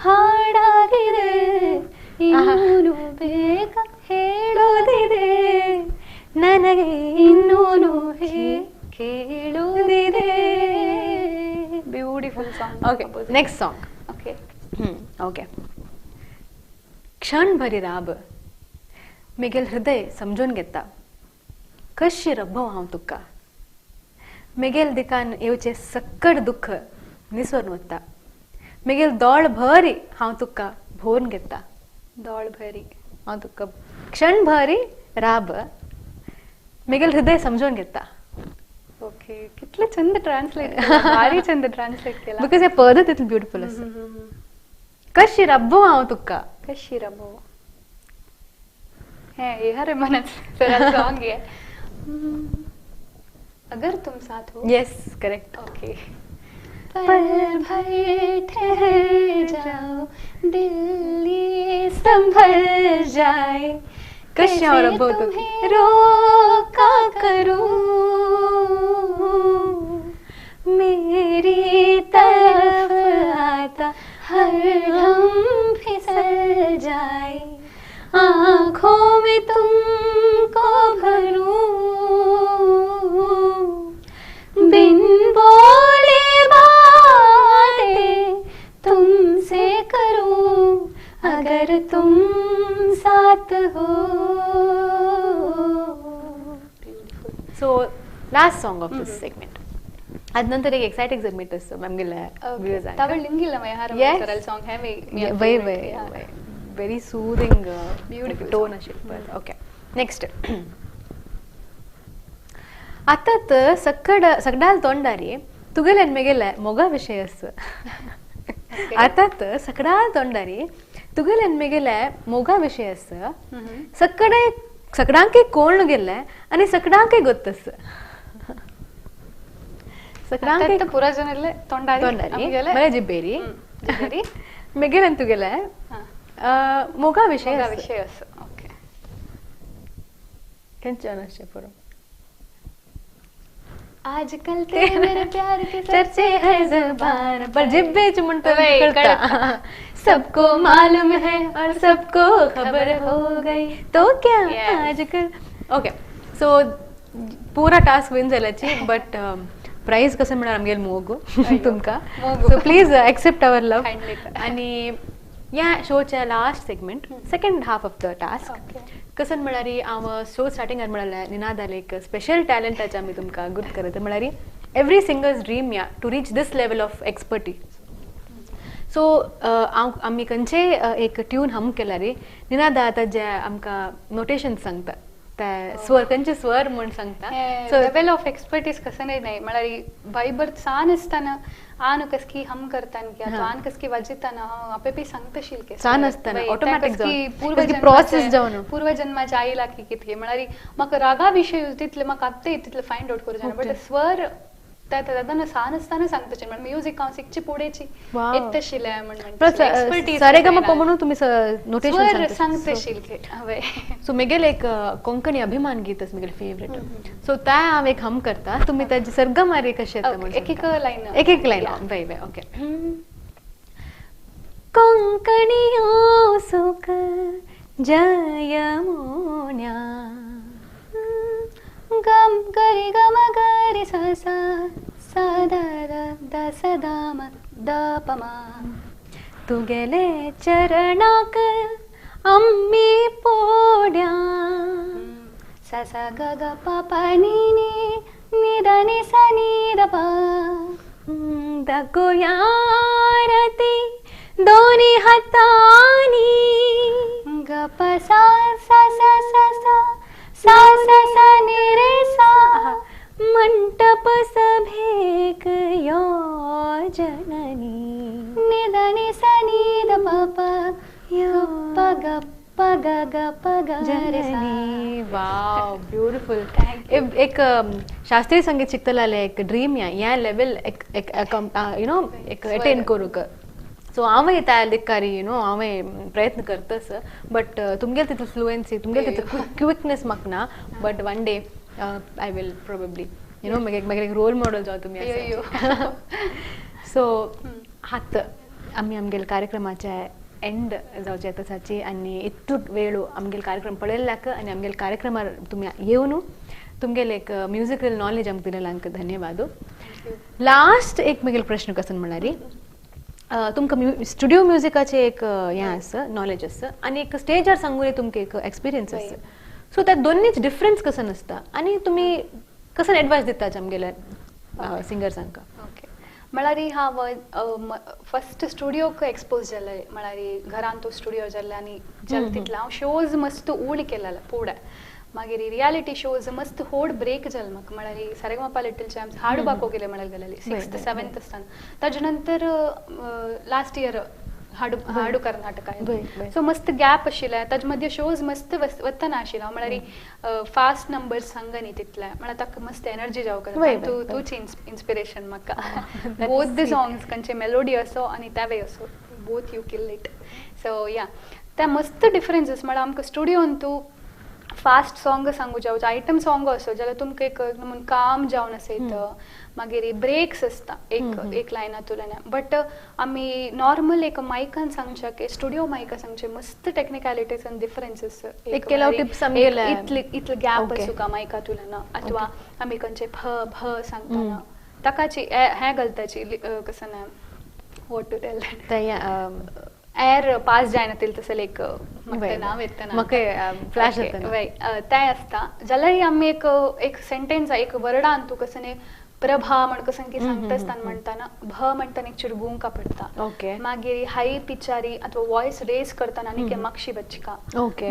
ಹಾಡಾಗಿದೆ, ಇನ್ನೂನು ಬೇಕ ಹೇಳೋದಿದೆ ನನಗೆ, ಇನ್ನೂನು ಕೇಳೋದಿದೆ. Beautiful song. Okay, next song. Okay okay. क्षण भरी राब मेगेल हृदय समजून घेता, कशी रब्बो हांव तुका, मेगेल दिकान येवचें सक्कड दुःख निसरून वता, मेगेल दोळ भरी हांव तुका भोवन घेता, दोळ भरी हांव तुका क्षण भरी राब मेगेल हृदय समजून घेता. ओके, कितले चंद ट्रान्सलेट, भारी चंद ट्रान्सलेट केला because हे पद तितलें ब्युटिफूल आसा. कशी रब्बो हांव तुका, कशी रब्बो हे हरे मनच सर सॉंग हे. अगर तुम साथ हो. Yes, correct. Okay. पल भर ठहर जाओ, दिल ये संभल जाए, कशें हांव तुम्हें रोका करूं, मेरी तरफ आता हर गम फिसल जाए, आँखों में तुमको भरूं, बिन बोले बातें तुमसे करूं, अगर तुम साथ हो. So last song of this segment. ಅದ ನಂತರ एक एक्साइटिंग सेगमेंट असतो आमगेले तवळ लिंगिಲ್ಲ मय song hey way way very soothing beautiful tone आशिल्लो. Okay, next. आतां सकड सगडाल तोंडारी तुगेले मेगेले मोगा विशय आस. आतां सकडाल तोंडारी तुगेले मेगेले मोगा विशय आस, सकडे सगळ्यांके कोण गेले आनी सगळ्यांके गोत्तस. सगळ्यांके पुरा जनले तोंडारी तोंडारी मरे जिब्बेरी जिब्बेरी मेगेले तुगेले मोगा विशय मोगा विशय आस. ओके, कंचन अशें पुरो. आजकल तेरे मेरे प्यार के चर्चे है ज़बान पर, जिब्बे म्हणतो कळता, सबको मालूम है और सबको खबर हो गई तो क्या आजकल. ओके, सो पूरा टास्क विन जाल्याची, बट प्राइज कसं म्हणल्यार आमगेले मोग तुमकां, so please accept our love. आनी ह्या शोच्या last segment, second half of the task, कसं म्हळ्यार हांव शो स्टार्टिंगार म्हळ्यार निनादाले एक स्पेशल टॅलंटाचे आमी तुमकां गुर्त करता, म्हळ्यार एवरी सिंगर्स ड्रीम या to reach this level of expertise. So हांव आमी खंयचेय एक ट्यून हम केल्यार निनादा आतां जे आमकां नोटेशन सांगता ते स्वर खंयचे स्वर म्हूण सांगता. सो लेवल ऑफ एक्सपर्टीज कसं नाही नाही म्हळ्यार बाय बर्थ सान आसतना आन कसकी हम करतान की आन कसकी वाजयताना हांव आपेपी सांगतशील की सान आसतना ऑटोमॅटीक जावन प्रोसेस जावन पूर्वजन्माच्या आईला की कितके म्हळ्यार म्हाका रागा विशय तितले म्हाका आत्तां तितले फायंड आउट करूं जायना, बट स्वर त्या सान आसतना सांगतशें म्हळ्यार म्युजीक हांव शिकची पुडेची येतशिल्लें म्हण सारेगमप म्हणून तुमी नोटेशन सांगतशील हवे. सो मेगेल एक कोंकणी अभिमान गीत आसा मेगेल फेवरेट, सो त्या हांव एक हम करता, तुमी ताजी सरगमारी कशें येता म्हण एक एक लायन एक एक लायन बय बय. ओके. कोंकणी सुख जय मोन्या, गम गरी गम गरी सा सा सा the the स the म the प म, तुगेले चरणाक आम्मी पोड्या, सा सा ग ग प प नी नी नी the नी सा नी the प, दाखोया आरती दोन्ही हातांनी, ग प सा सा सा सा सा सा सा सा नी रे सा, मंटप सभेक यो जननी, नी the नी सा नी the प प यो प ग प ग ग प ग रे सा. Wow, beautiful. एक शास्त्रीय संगीत शिकतल्याले एक ड्रीम या ह्या लेवल एक you know एक अटेन करूंक. सो हांवय त्या दिक्कारी you know हांवय प्रयत्न करतस, बट तुमगेले तितली फ्लुएन्सी तुमगेले तितली क्विकनेस म्हाका ना, but one day I will probably you know मागीर मागीर एक रोल मॉडल जावं तुमी. सो आत आमी आमगेले कार्यक्रमाचे एंड जावचे तसाची, आनी इतलो वेळ आमगेले कार्यक्रम पळयल्ल्याक आनी आमगेले कार्यक्रमार तुमी येवन तुमगेले एक म्युजिकल नॉलेज आमकां दिलेल्याक धन्यवाद. लास्ट एक म्हगेलो प्रश्न कसो म्हणल्यार तुमकां स्टुडियो म्युजिकाचें एक हें आसा नॉलेज आसा आनी एक स्टेजार सांगून तुमकां एक एक्सपिरियन्स आसा, सो त्या दोन्नीच डिफरन्स कसो आसता आनी तुमी कसो एडवायस दिता आमगेल्या सिंगर्सांक? ओके, म्हळ्यार हांव फस्ट स्टुडियोक एक्सपोज जालें, म्हळ्यार घरान तो स्टुडियो जाल्ले आनी जालें तितलें हांव शोज मस्त उण केलेले पुढे, मागीर रियालिटी शोज मस्त होड ब्रेक जालो म्हाका, म्हळ्यार सारेगमपा लिटल चॅम्प्स हाडुबाको गेले म्हळ्यार गेलेली 6th 7th आसतना. ताजे नंतर लास्ट इयर हाडू कर्नाटका. सो मस्त गॅप आशिल्लें ताजे मदीं शोज मस्त वतना आशिल्लो म्हळ्यार फास्ट नंबर्स सांग न्ही तितले म्हळ्यार ताका मस्त एनर्जी जावं करता. तूं तूच इन्स्पिरेशन म्हाका. बोथ the songs खंयचे मेलोडी असो आनी त्यावे असो both you kill it. So yeah त्या मस्त डिफरन्सीस म्हळ्यार आमकां स्टुडियोन तूं फास्ट सॉंग सांगू जावं आयटम सॉंग असो जाल्यार तुमकां एक नमून काम जावन आसयत मागीर ब्रेक्स आसता एक एक लायनातुल्यान. बट आमी नॉर्मल एक मायकान सांगचे स्टुडियो मायका सांगचे मस्त टेक्निकलिटीज आनी डिफरन्सीस इतले इतले गॅप आसूं मायकातुल्यान अथवा आमी खंयचे भ भ सांगतना ताकाची हें घालताची कसं ना what to tell air pass जायना तसलें एक नांव येतना फ्लॅश तें आसता जाल्यार आमी एक एक सेंटेन्स एक वर्डान तूं कसं न्ही प्रभा म्हण कसं की सांगता आसतना म्हणटाना भ म्हणटाना एक चिरगुंका पडटा. मागीर हाय पिचारी अथवा वॉयस रेज करतना आनी मागशी बच्चिका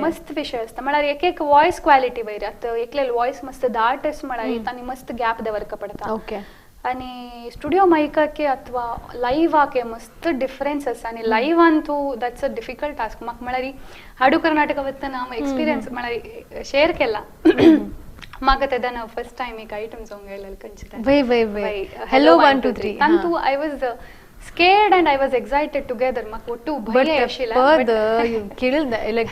मस्त विशय आसता. म्हळ्यार एक एक वॉयस क्वालिटी वयर आतां एकले वॉयस मस्त दाट आसा म्हळ्यार आनी मस्त गॅप दवरका पडटा. आनी स्टुडियो मायकाके अथवा लायव्हाके मस्त डिफरन्स आसा. आनी लायव्हान तूं that's a difficult task. म्हाका म्हळ्यार हाडू कर्नाटका वतना हांव एक्सपिरियन्स म्हळ्यार शेअर केला म्हाका तेन्ना फर्स्ट टायम एक आयटम सॉंग आयलें खंयचे हॅलो 1 2 3 तातूंत I was scared and I was excited together. म्हाका ಒಟ್ಟು भंय आशिल्लें. केलं लायक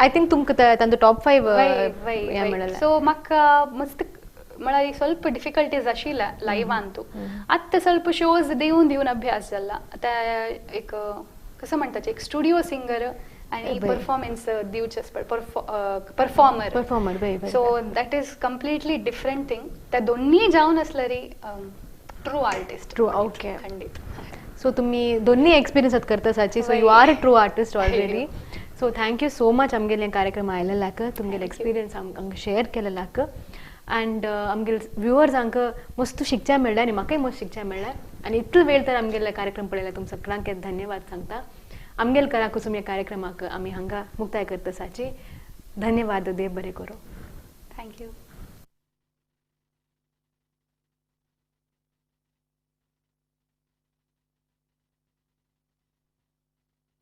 I think तुमकां तांचो टॉप 5 मेळ्ळें. सो म्हाका मस्त म्हळ्यार ಸ್ವಲ್ಪ ಡಿಫಿಕಲ್ಟೀಸ್ आशिल्ले लायव्हान तूं. आतां ಸ್ವಲ್ಪ शोज दिवन दिवन अभ्यास जाला आतां एक कसं म्हणटाचे एक स्टुडियो सिंगर आनी परफॉर्मन्स दिवचे performer. So that is completely different thing. त्या दोन्ही जावन आसल्यार ट्रू आर्टिस्ट. ट्रू ओके खंडीत. सो तुम्ही दोन्ही एक्सपिरियन्स करता साची. So you are a true artist already. So thank you so much आमगेले कार्यक्रम आयलेल्याक तुमगेले एक्सपिरियन्स आमकां शेअर केलेल्याक अँड आमगेले व्युवर्सांक मस्त शिकच्या मेळ्ळें आनी म्हाकाय मस्त शिकच्या मेळ्ळें. आनी इतलो वेळ तर आमगेले कार्यक्रम पळयला तुमकां सगळ्यांक धन्यवाद सांगता. आमगेले कलाकुसुम ह्या कार्यक्रमाक आमी हांगा मुक्ताय करता साची. धन्यवाद. देव बरें करूं. Thank you.